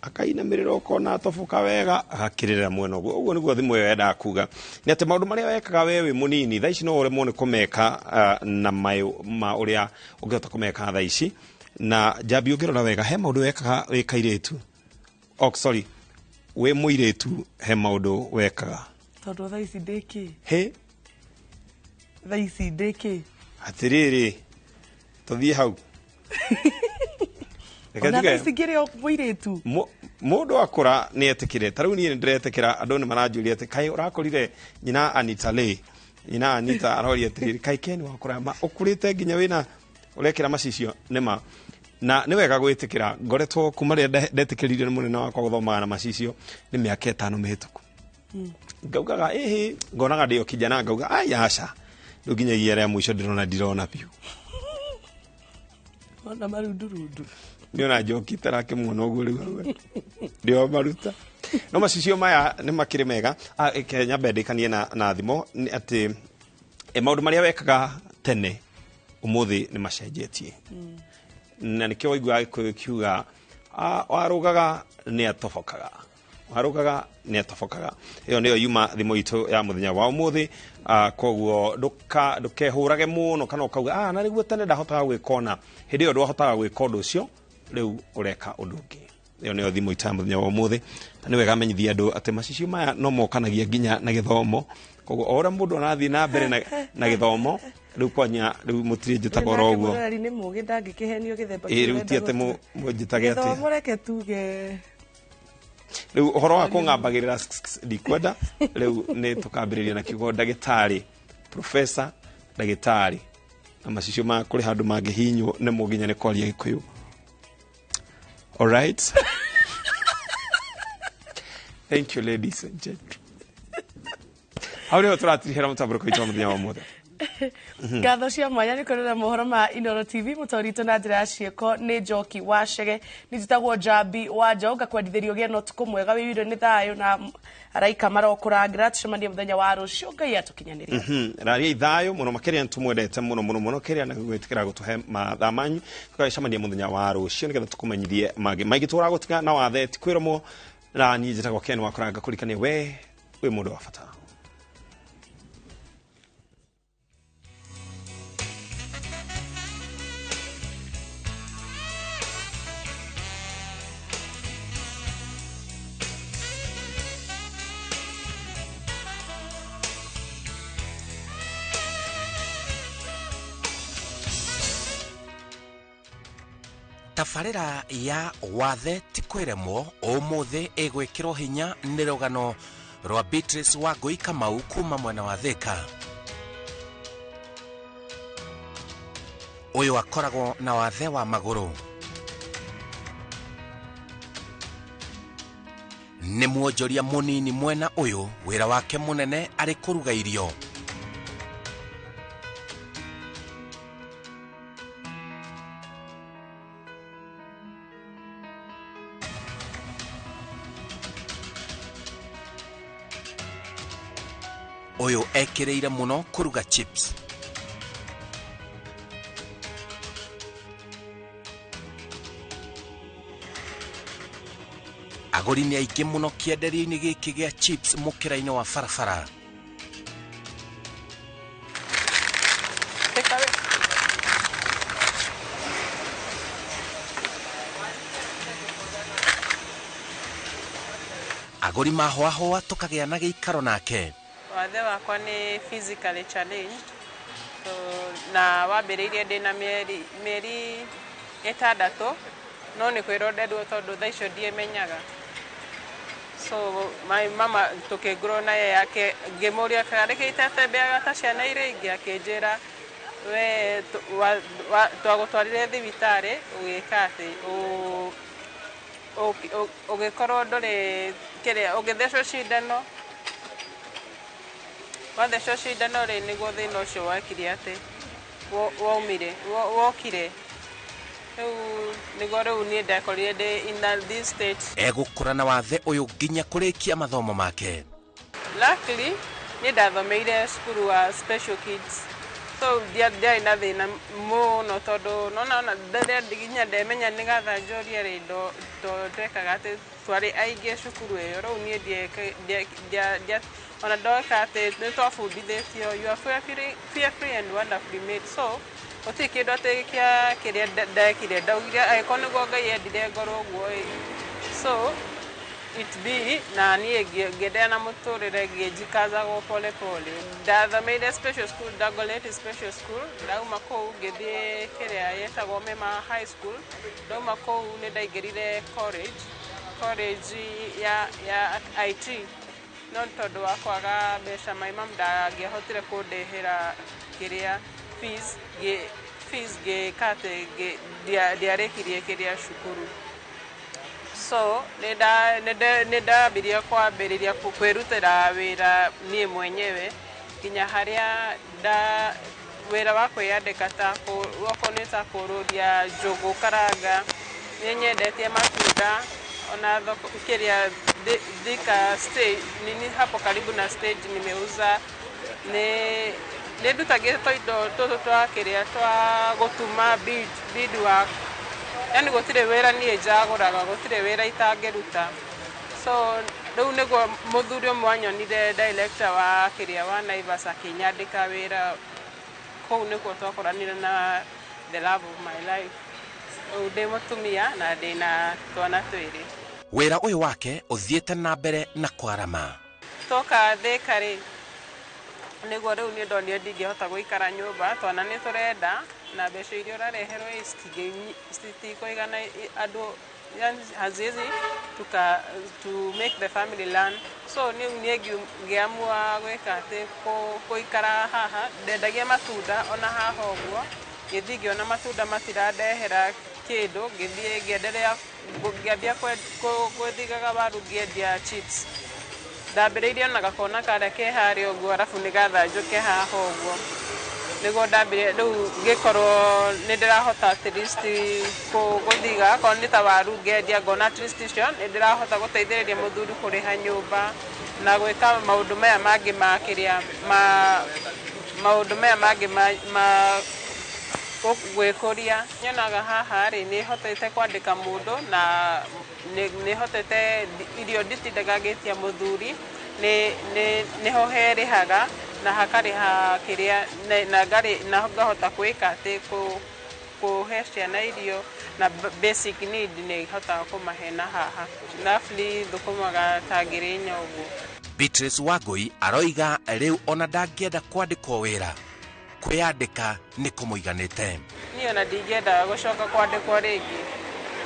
[SPEAKER 7] akainamĩrĩra ũkona atoboka wega, agakĩrĩra mwena ũguo. Ũguo nĩguo thimũ ĩyo yendaga kuga, nĩ atĩ maũndũ marĩa wekaga we wĩ mũnini thaa ici no ũremwo nĩ kũmeka na mayũ ma ũrĩa ũngĩhota kũmeka thaa ici. Na njambi ũngĩrora wega, he maũndũ wekaga wĩ kairĩtu, oh sorry, wĩ mũirĩtu, he maũndũ wekaga.
[SPEAKER 6] Tondũ thaa ici ndĩ kĩ?
[SPEAKER 7] Hĩ?
[SPEAKER 6] Thaa ici ndĩ kĩ?
[SPEAKER 7] Atĩrĩrĩ, tũthiĩ hau.
[SPEAKER 6] Ona thaa ici ngĩrĩ o mũirĩtu.
[SPEAKER 7] Mũndũ akũra nĩ etĩkĩre. Ta rĩu niĩ nĩ ndĩretĩkĩra, andũ nĩ maranjũria atĩ kaĩ ũrakũrire nyina Anita Lay. Nyina Anita aroria atĩrĩrĩ, kaĩ Ken wakũra ma ũkũrĩte nginya wĩna ũrekĩra macicio nĩ ma. Na nĩ wega gwĩtĩkĩra, ngoretwo kuma rĩrĩa ndetĩkĩrire nĩ mũnene wakwa gũthomaga na macicio nĩ mĩaka 5 mĩhĩtũku. Ngaugaga ĩhĩ, ngonaga ndĩ o kijana, ngauga ai aca, rĩu nginyagia rĩa mũico ndĩrona ndirona biũ.
[SPEAKER 6] Ona marundurundu.
[SPEAKER 7] Nĩ ona njoki tarakĩmuona ũguo rĩu hau. Ndio maruta. No macicio maya nĩ makĩrĩ mega. Ke nyambe ndĩkanie na thimo nĩ atĩ maũndũ marĩa wekaga tene ũmũthĩ nĩ macenjetie. Na nĩkĩo waiguaga Gĩkũyũ kiuga warũgaga nĩ atobokaga. Warũgaga nĩ atobokaga. Ĩyo nĩyo yuma thimo itũ ya mũthenya wa ũmũthĩ. Koguo ndũkehũrage mũno kana ũkauga na nĩguo tene ndahotaga gwĩka ũna. Hĩndĩ ĩyo ndwahotaga gwĩka ũndũ ũcio, rĩu ũreka ũndũ ũngĩ. Ĩyo nĩyo thimo itũ ya mũthenya wa ũmũthĩ. Na nĩ wega menyithia andũ atĩ macicio maya no mokanagia nginya na gĩthomo. Koguo o ũrĩa mũndũ arathiĩ na mbere na gĩthomo, rĩu kwanya rĩu mũtirĩ njĩtaga oro ũguo.
[SPEAKER 6] Mũrori nĩ mũgĩ ndangĩkĩhenio gĩthemba
[SPEAKER 7] kĩu. Rĩu ti atĩ mũnjĩtage atĩ.
[SPEAKER 6] Gĩthomo reke tuge.
[SPEAKER 7] Rĩu ũhoro wa kũng'ambagĩrĩra ndikwenda, rĩu nĩ tũkambĩrĩria na kiugo ndagĩtarĩ, professor ndagĩtarĩ. Na macicio ma kũrĩ handũ mangĩhinywo nĩmo nginya nĩ kwaria Gĩkũyũ. All right. Thank you, ladies and gentlemen. Hau nĩho tũratirihĩra mũtambũrũko witũ wa mũthenya wa ũmũthĩ.
[SPEAKER 6] Ngatho cia mwanya nĩ kwĩrorera mohoro ma Inooro TV. Mũtũri witũ na njĩra ya ciĩko nĩ Njoki wa Chege, nĩ njĩtagwo Njambi wa Njaũ, ngakwendithĩria ũgĩe na ũtukũ mwega wĩiyũire nĩ thayũ na araika marokũrangĩra. Tũcemanie mũthenya wa rũciũ, Ngai atũkinyanĩrie.
[SPEAKER 7] Rariai thayũ mũno makĩria, nĩtũmwendete mũno mũno mũno kĩrĩa na gwĩtĩkĩra gũtũhe mathaa manyu. Tũgacemania mũthenya wa rũciũ nĩgetha tũkũmenyithie mangĩ maingĩ. Tũragũtiga na wathe ti kwĩromwo, na niĩ njĩtagwo Ken wa Kũranga, kũrikania we wĩ mũndũ wa bata.
[SPEAKER 20] Tabarĩra ya wathe ti kwĩremwo ũmũthĩ ĩgwĩkĩrwo hinya nĩ rũgano rwa Beatrice Wangũi Kamau kuma mwena wa Thĩka. Ũyũ akoragwo na wathe wa magũrũ. Nĩ mwonjoria mũnini mwena ũyũ, wĩra wake mũnene arĩ kũruga irio. Ũyũ ekĩrĩire mũno kũruga chips. Agũri nĩ aingĩ mũno kĩenderio-inĩ gĩkĩ gĩa chips mũkĩra-inĩ wa barabara. Agũri mahoahoa tũkagĩa na gĩikaro nake.
[SPEAKER 14] Wathe wakwa nĩ physically challenged, so, na wambĩrĩirie ndĩ na mĩeri 6, no nĩ kwĩrwo nderwo tondũ thaa icio ndiĩmenyaga. So my mama tũkĩngũrwo naye yake, ngĩmũria karĩkĩ itatembeaga ta ciana iria ingĩ, akĩnjĩra we twagũtwarire thibitarĩ ũgĩka atĩ ũgĩkorwo ndũrĩ kĩrĩa, ũgĩthecwo cindano. Wathecwo cindano rĩ, nĩguo thĩna ũcio wekire atĩ waumire, wokire. Rĩu nĩguo rĩu niĩ ndekorire ndĩ in this state.
[SPEAKER 20] Egũkũra na wathe ũyũ nginya kũrĩkia mathomo make.
[SPEAKER 14] Luckily niĩ ndathomeire cukuru wa special kids, so ndiarĩ na thĩna mũno tondũ nona ona rĩrĩa nginya ndemenya nĩgetha njũrie rĩ, ndekaga atĩ twarĩ aingĩ cukuru ĩyo. Rĩu niĩ ona ndoka atĩ nĩ twabundithĩtio you are fearfully and wonderfully made, so gũtirĩ kĩndũ atĩ kĩa kĩrĩa ndekire, ndaugire angĩkorwo nĩguo Ngai endire ngorwo ũguo ĩ, so it be. Na niĩ ngĩenderea na mũtũrĩre ngĩnjikazagwo pole pole. Ndathomeire special school, Dagoretti Special School. Ndauma kũu ngĩthiĩ kĩrĩa yetagwo Mema High School. Ndauma kũu nĩ ndaingĩrire college ya IT, no tondũ wa kwaga mbeca my mom ndangĩahotire kũndĩhĩra kĩrĩa fees, ngĩka atĩ ndiarĩkirie kĩrĩa cukuru. So nĩ ndambirie kwambĩrĩria kwĩrutĩra wĩra niĩ mwenyewe nginya harĩa Wĩra wa kwĩyandĩka ta okorwo nĩ ta kũrũria njũgũ karanga, nĩ nyendetie matunda ona thoko kĩrĩa Thika stage nini hapo karibu na stage nimeuza. Nĩ ndutagĩra tũindo tũtũ twa kĩrĩa twa gũtuma beadwork. Yani gũtirĩ wĩra niĩ njagũraga, gũtirĩ wĩra itangĩruta. So rĩu nĩguo mũthuri ũmwe anyonire director wa kĩrĩa wa Naivas akĩnyandĩka wĩra kũu, nĩkuo twakoranire na the love of my life. Rĩu ndĩ mũtumia na ndĩna twana twĩrĩ.
[SPEAKER 15] Wĩra ũyũ wake ũthiĩte na mbere na kwarama.
[SPEAKER 14] Twoka Thika rĩ, nĩguo rĩu niĩ ndonire ndingĩhota gũikara nyũmba, twana nĩ tũrenda na mbeca iria ũrareherwo citikũigana andũ, yani haziwezi tuka to make the family learn. So niĩ ngĩamua gwĩka atĩ gũikara haha, ndendagia matunda ona haha ũguo, ngĩthiĩ ngĩona matunda matirandehera kĩndũ, ngĩthiĩ ngĩenderea ngĩambia gwĩthigaga waru ngĩendia chips. Ndambĩrĩirie ona gakona karĩa ke harĩa ũguo, arabu nĩ gathanjũ ke haha ũguo, nĩguo ndambĩrĩria. Rĩu ngĩkorwo nĩ ndĩrahota at least gũthiga akorwo nĩ ta waru ngendia, ngona at least icio nĩ ndĩrahota gũteithĩrĩria mũthuri kũrĩha nyũmba na gwĩka maũndũ maya mangĩ ma kĩrĩa ma maũndũ maya mangĩ ma gwĩkũria. Nyonaga haha rĩ, nĩ hotete kwandĩka mũndũ na nĩ hotete irio nditindaga ngĩtia mũthuri, nĩho herĩhaga na hakarĩha kĩrĩa na ngahota gwĩka atĩ kũhe ciana irio na basic need nĩ hotaga kũmahe na haha. Roughly thũkũmaga ta 4,000 ũguo.
[SPEAKER 15] Beatrice Wangui aroiga rĩu ona ndangĩenda kwandĩkwo wĩra, kwĩyandĩka nĩ kũmũiganĩte.
[SPEAKER 14] Niĩ ona ndingĩenda gũcoka kwandĩkwo rĩngĩ,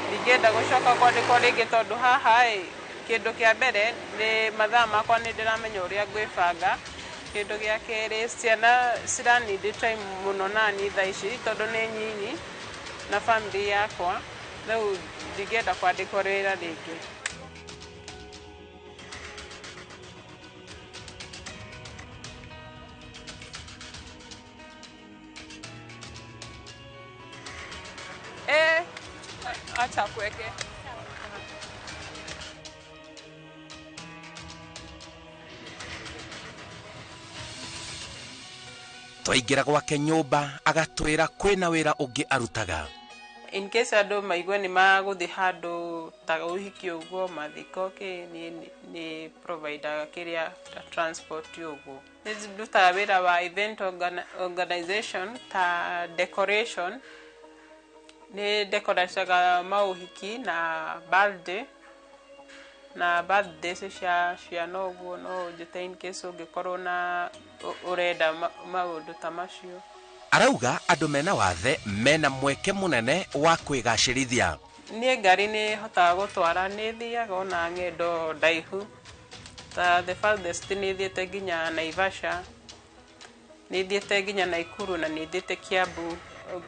[SPEAKER 14] ndingĩenda gũcoka kwandĩkwo rĩngĩ tondũ haha ĩ, kĩndũ kĩa mbere nĩ mathaa makwa nĩ ndĩramenya ũrĩa ngwĩbanga. Kĩndũ gĩa kerĩ, ciana ciranindi time mũno nani thaa ici tondũ nĩ nyinyi na family yakwa, rĩu ndingĩenda kwandĩkwo wĩra rĩngĩ. Acha kuweke.
[SPEAKER 15] Twaingĩra gwake nyũmba agatwĩra kwĩna wĩra ũngĩ arutaga.
[SPEAKER 14] In case andũ maigue nĩ magũthiĩ handũ ta ũhiki ũguo, mathiko kĩ, nĩ providaga kĩrĩa ta transport ũguo. Nĩ ndutaga wĩra wa event organization ta decoration, nĩ decoracaga maũhiki na birthday na birthdays cia ciana ũguo, no ũnjĩte in case ũngĩkorwo na ũrenda maũndũ ta macio.
[SPEAKER 15] Arauga andũ mena wathe mena mweke mũnene wa kwĩgacĩrithia.
[SPEAKER 14] Niĩ ngari nĩ hotaga gũtwara, nĩ thiaga ona ng'endo ndaihu ta the farthest nĩ thiĩte nginya Naivasha, nĩ thiĩte nginya Nakuru na nĩ thiĩte Kiambu.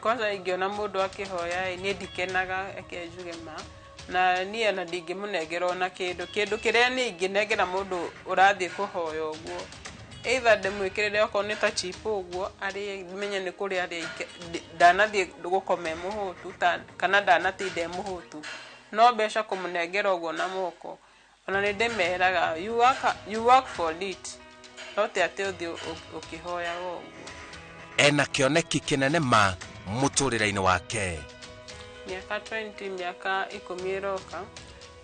[SPEAKER 14] Kwanza ingĩona mũndũ akĩhoya niĩ ndikenaga, reke njuge ma, na niĩ ona ndingĩmũnengera ona kĩndũ. Kĩndũ kĩrĩa niĩ ingĩnengera mũndũ ũrathiĩ kũhoya ũguo, either ndĩmwĩkĩrĩre okorwo nĩ ta chip ũguo arĩe, menye nĩ kũrĩa arĩa ndanathiĩ gũkoma e mũhũtu kana ndanatinda e mũhũtu, no mbeca kũmũnengera ũguo na moko. Ona nĩ ndĩmeraga you work for it, no ti atĩ ũthiĩ ũkĩhoyaga ũguo.
[SPEAKER 15] Ena kĩoneki kĩnene ma mũtũrĩre-inĩ wake.
[SPEAKER 14] Mĩaka 20, mĩaka 10 ĩroka,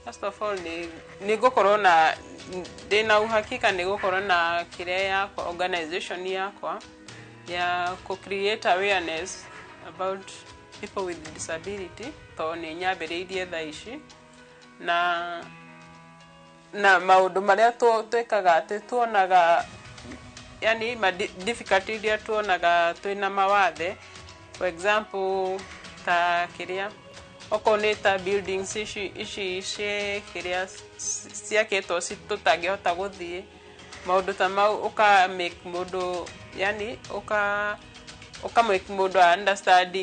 [SPEAKER 14] first of all nĩ ngũkorwo na ndĩna uhakika nĩ gũkorwo na kĩrĩa yakwa organization yakwa ya kũ create awareness about people with disability, tondũ nĩ nyambĩrĩirie thaa ici na maũndũ marĩa twĩkaga atĩ tuonaga, yani ma difficulty iria tuonaga twĩna mawathe, for example ta kĩrĩa okorwo nĩ ta buildings ici ici kĩrĩa ciakĩtwo tũtangĩhota gũthiĩ, maũndũ ta mau ũka make mũndũ, yani ũka make mũndũ understand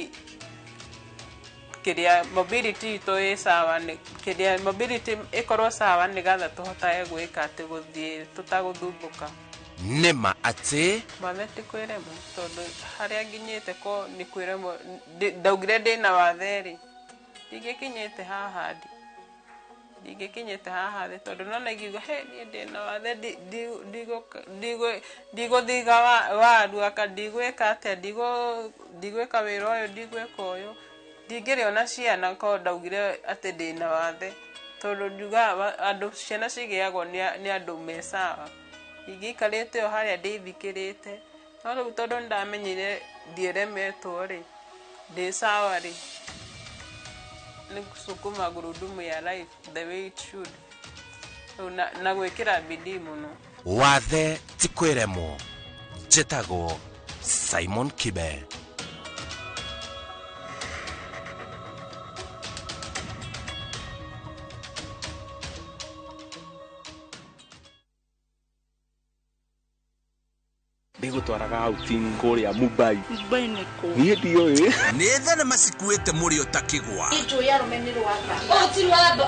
[SPEAKER 14] kĩrĩa mobility itũ ĩ sawa, kĩrĩa mobility ĩkorwo sawa nĩgetha tũhotage gwĩka atĩ gũthiĩ tũtagũthumbũka.
[SPEAKER 15] Nĩma atĩ
[SPEAKER 14] Wathe ti kwĩremwo, tondũ harĩa nginyĩte ko nĩ kwĩremwo. Ndaugire ndĩna wathe rĩ, ndingĩkinyĩte haha ndĩ ndingĩkinyĩte haha thĩ, tondũ nona ingiuga he niĩ ndĩna wathe, ndigũthiga waru aka, ndigwĩka atĩa, ndigwĩka wĩra ũyũ, ndigwĩka ũyũ, ndingĩrĩ ona ciana ko ndaugire atĩ ndĩna wathe, tondũ njugaga andũ ciana cigĩagwo nĩ andũ me sawa. Ingĩikarĩte o harĩa ndĩithikĩrĩte, no rĩu tondũ nĩndamenyire ndieremetwo rĩ, ndĩ sawa rĩ, nĩ kusukuma gurudumu ya life the way it should. Rĩu na gwĩkĩra bidii mũno.
[SPEAKER 15] Wathe ti kwĩremwo. Njĩtagwo Simon Kibe.
[SPEAKER 5] Ndĩgũtwaraga outing kũrĩa Mumbai.
[SPEAKER 17] Mumbai nĩ kũ?
[SPEAKER 5] Niĩ ndiũĩ.
[SPEAKER 19] Nĩ thenema cikuĩte mũrĩo ta kĩgwa.
[SPEAKER 17] Njũĩ arũme nĩ rwamba. Ũũ ti rwamba.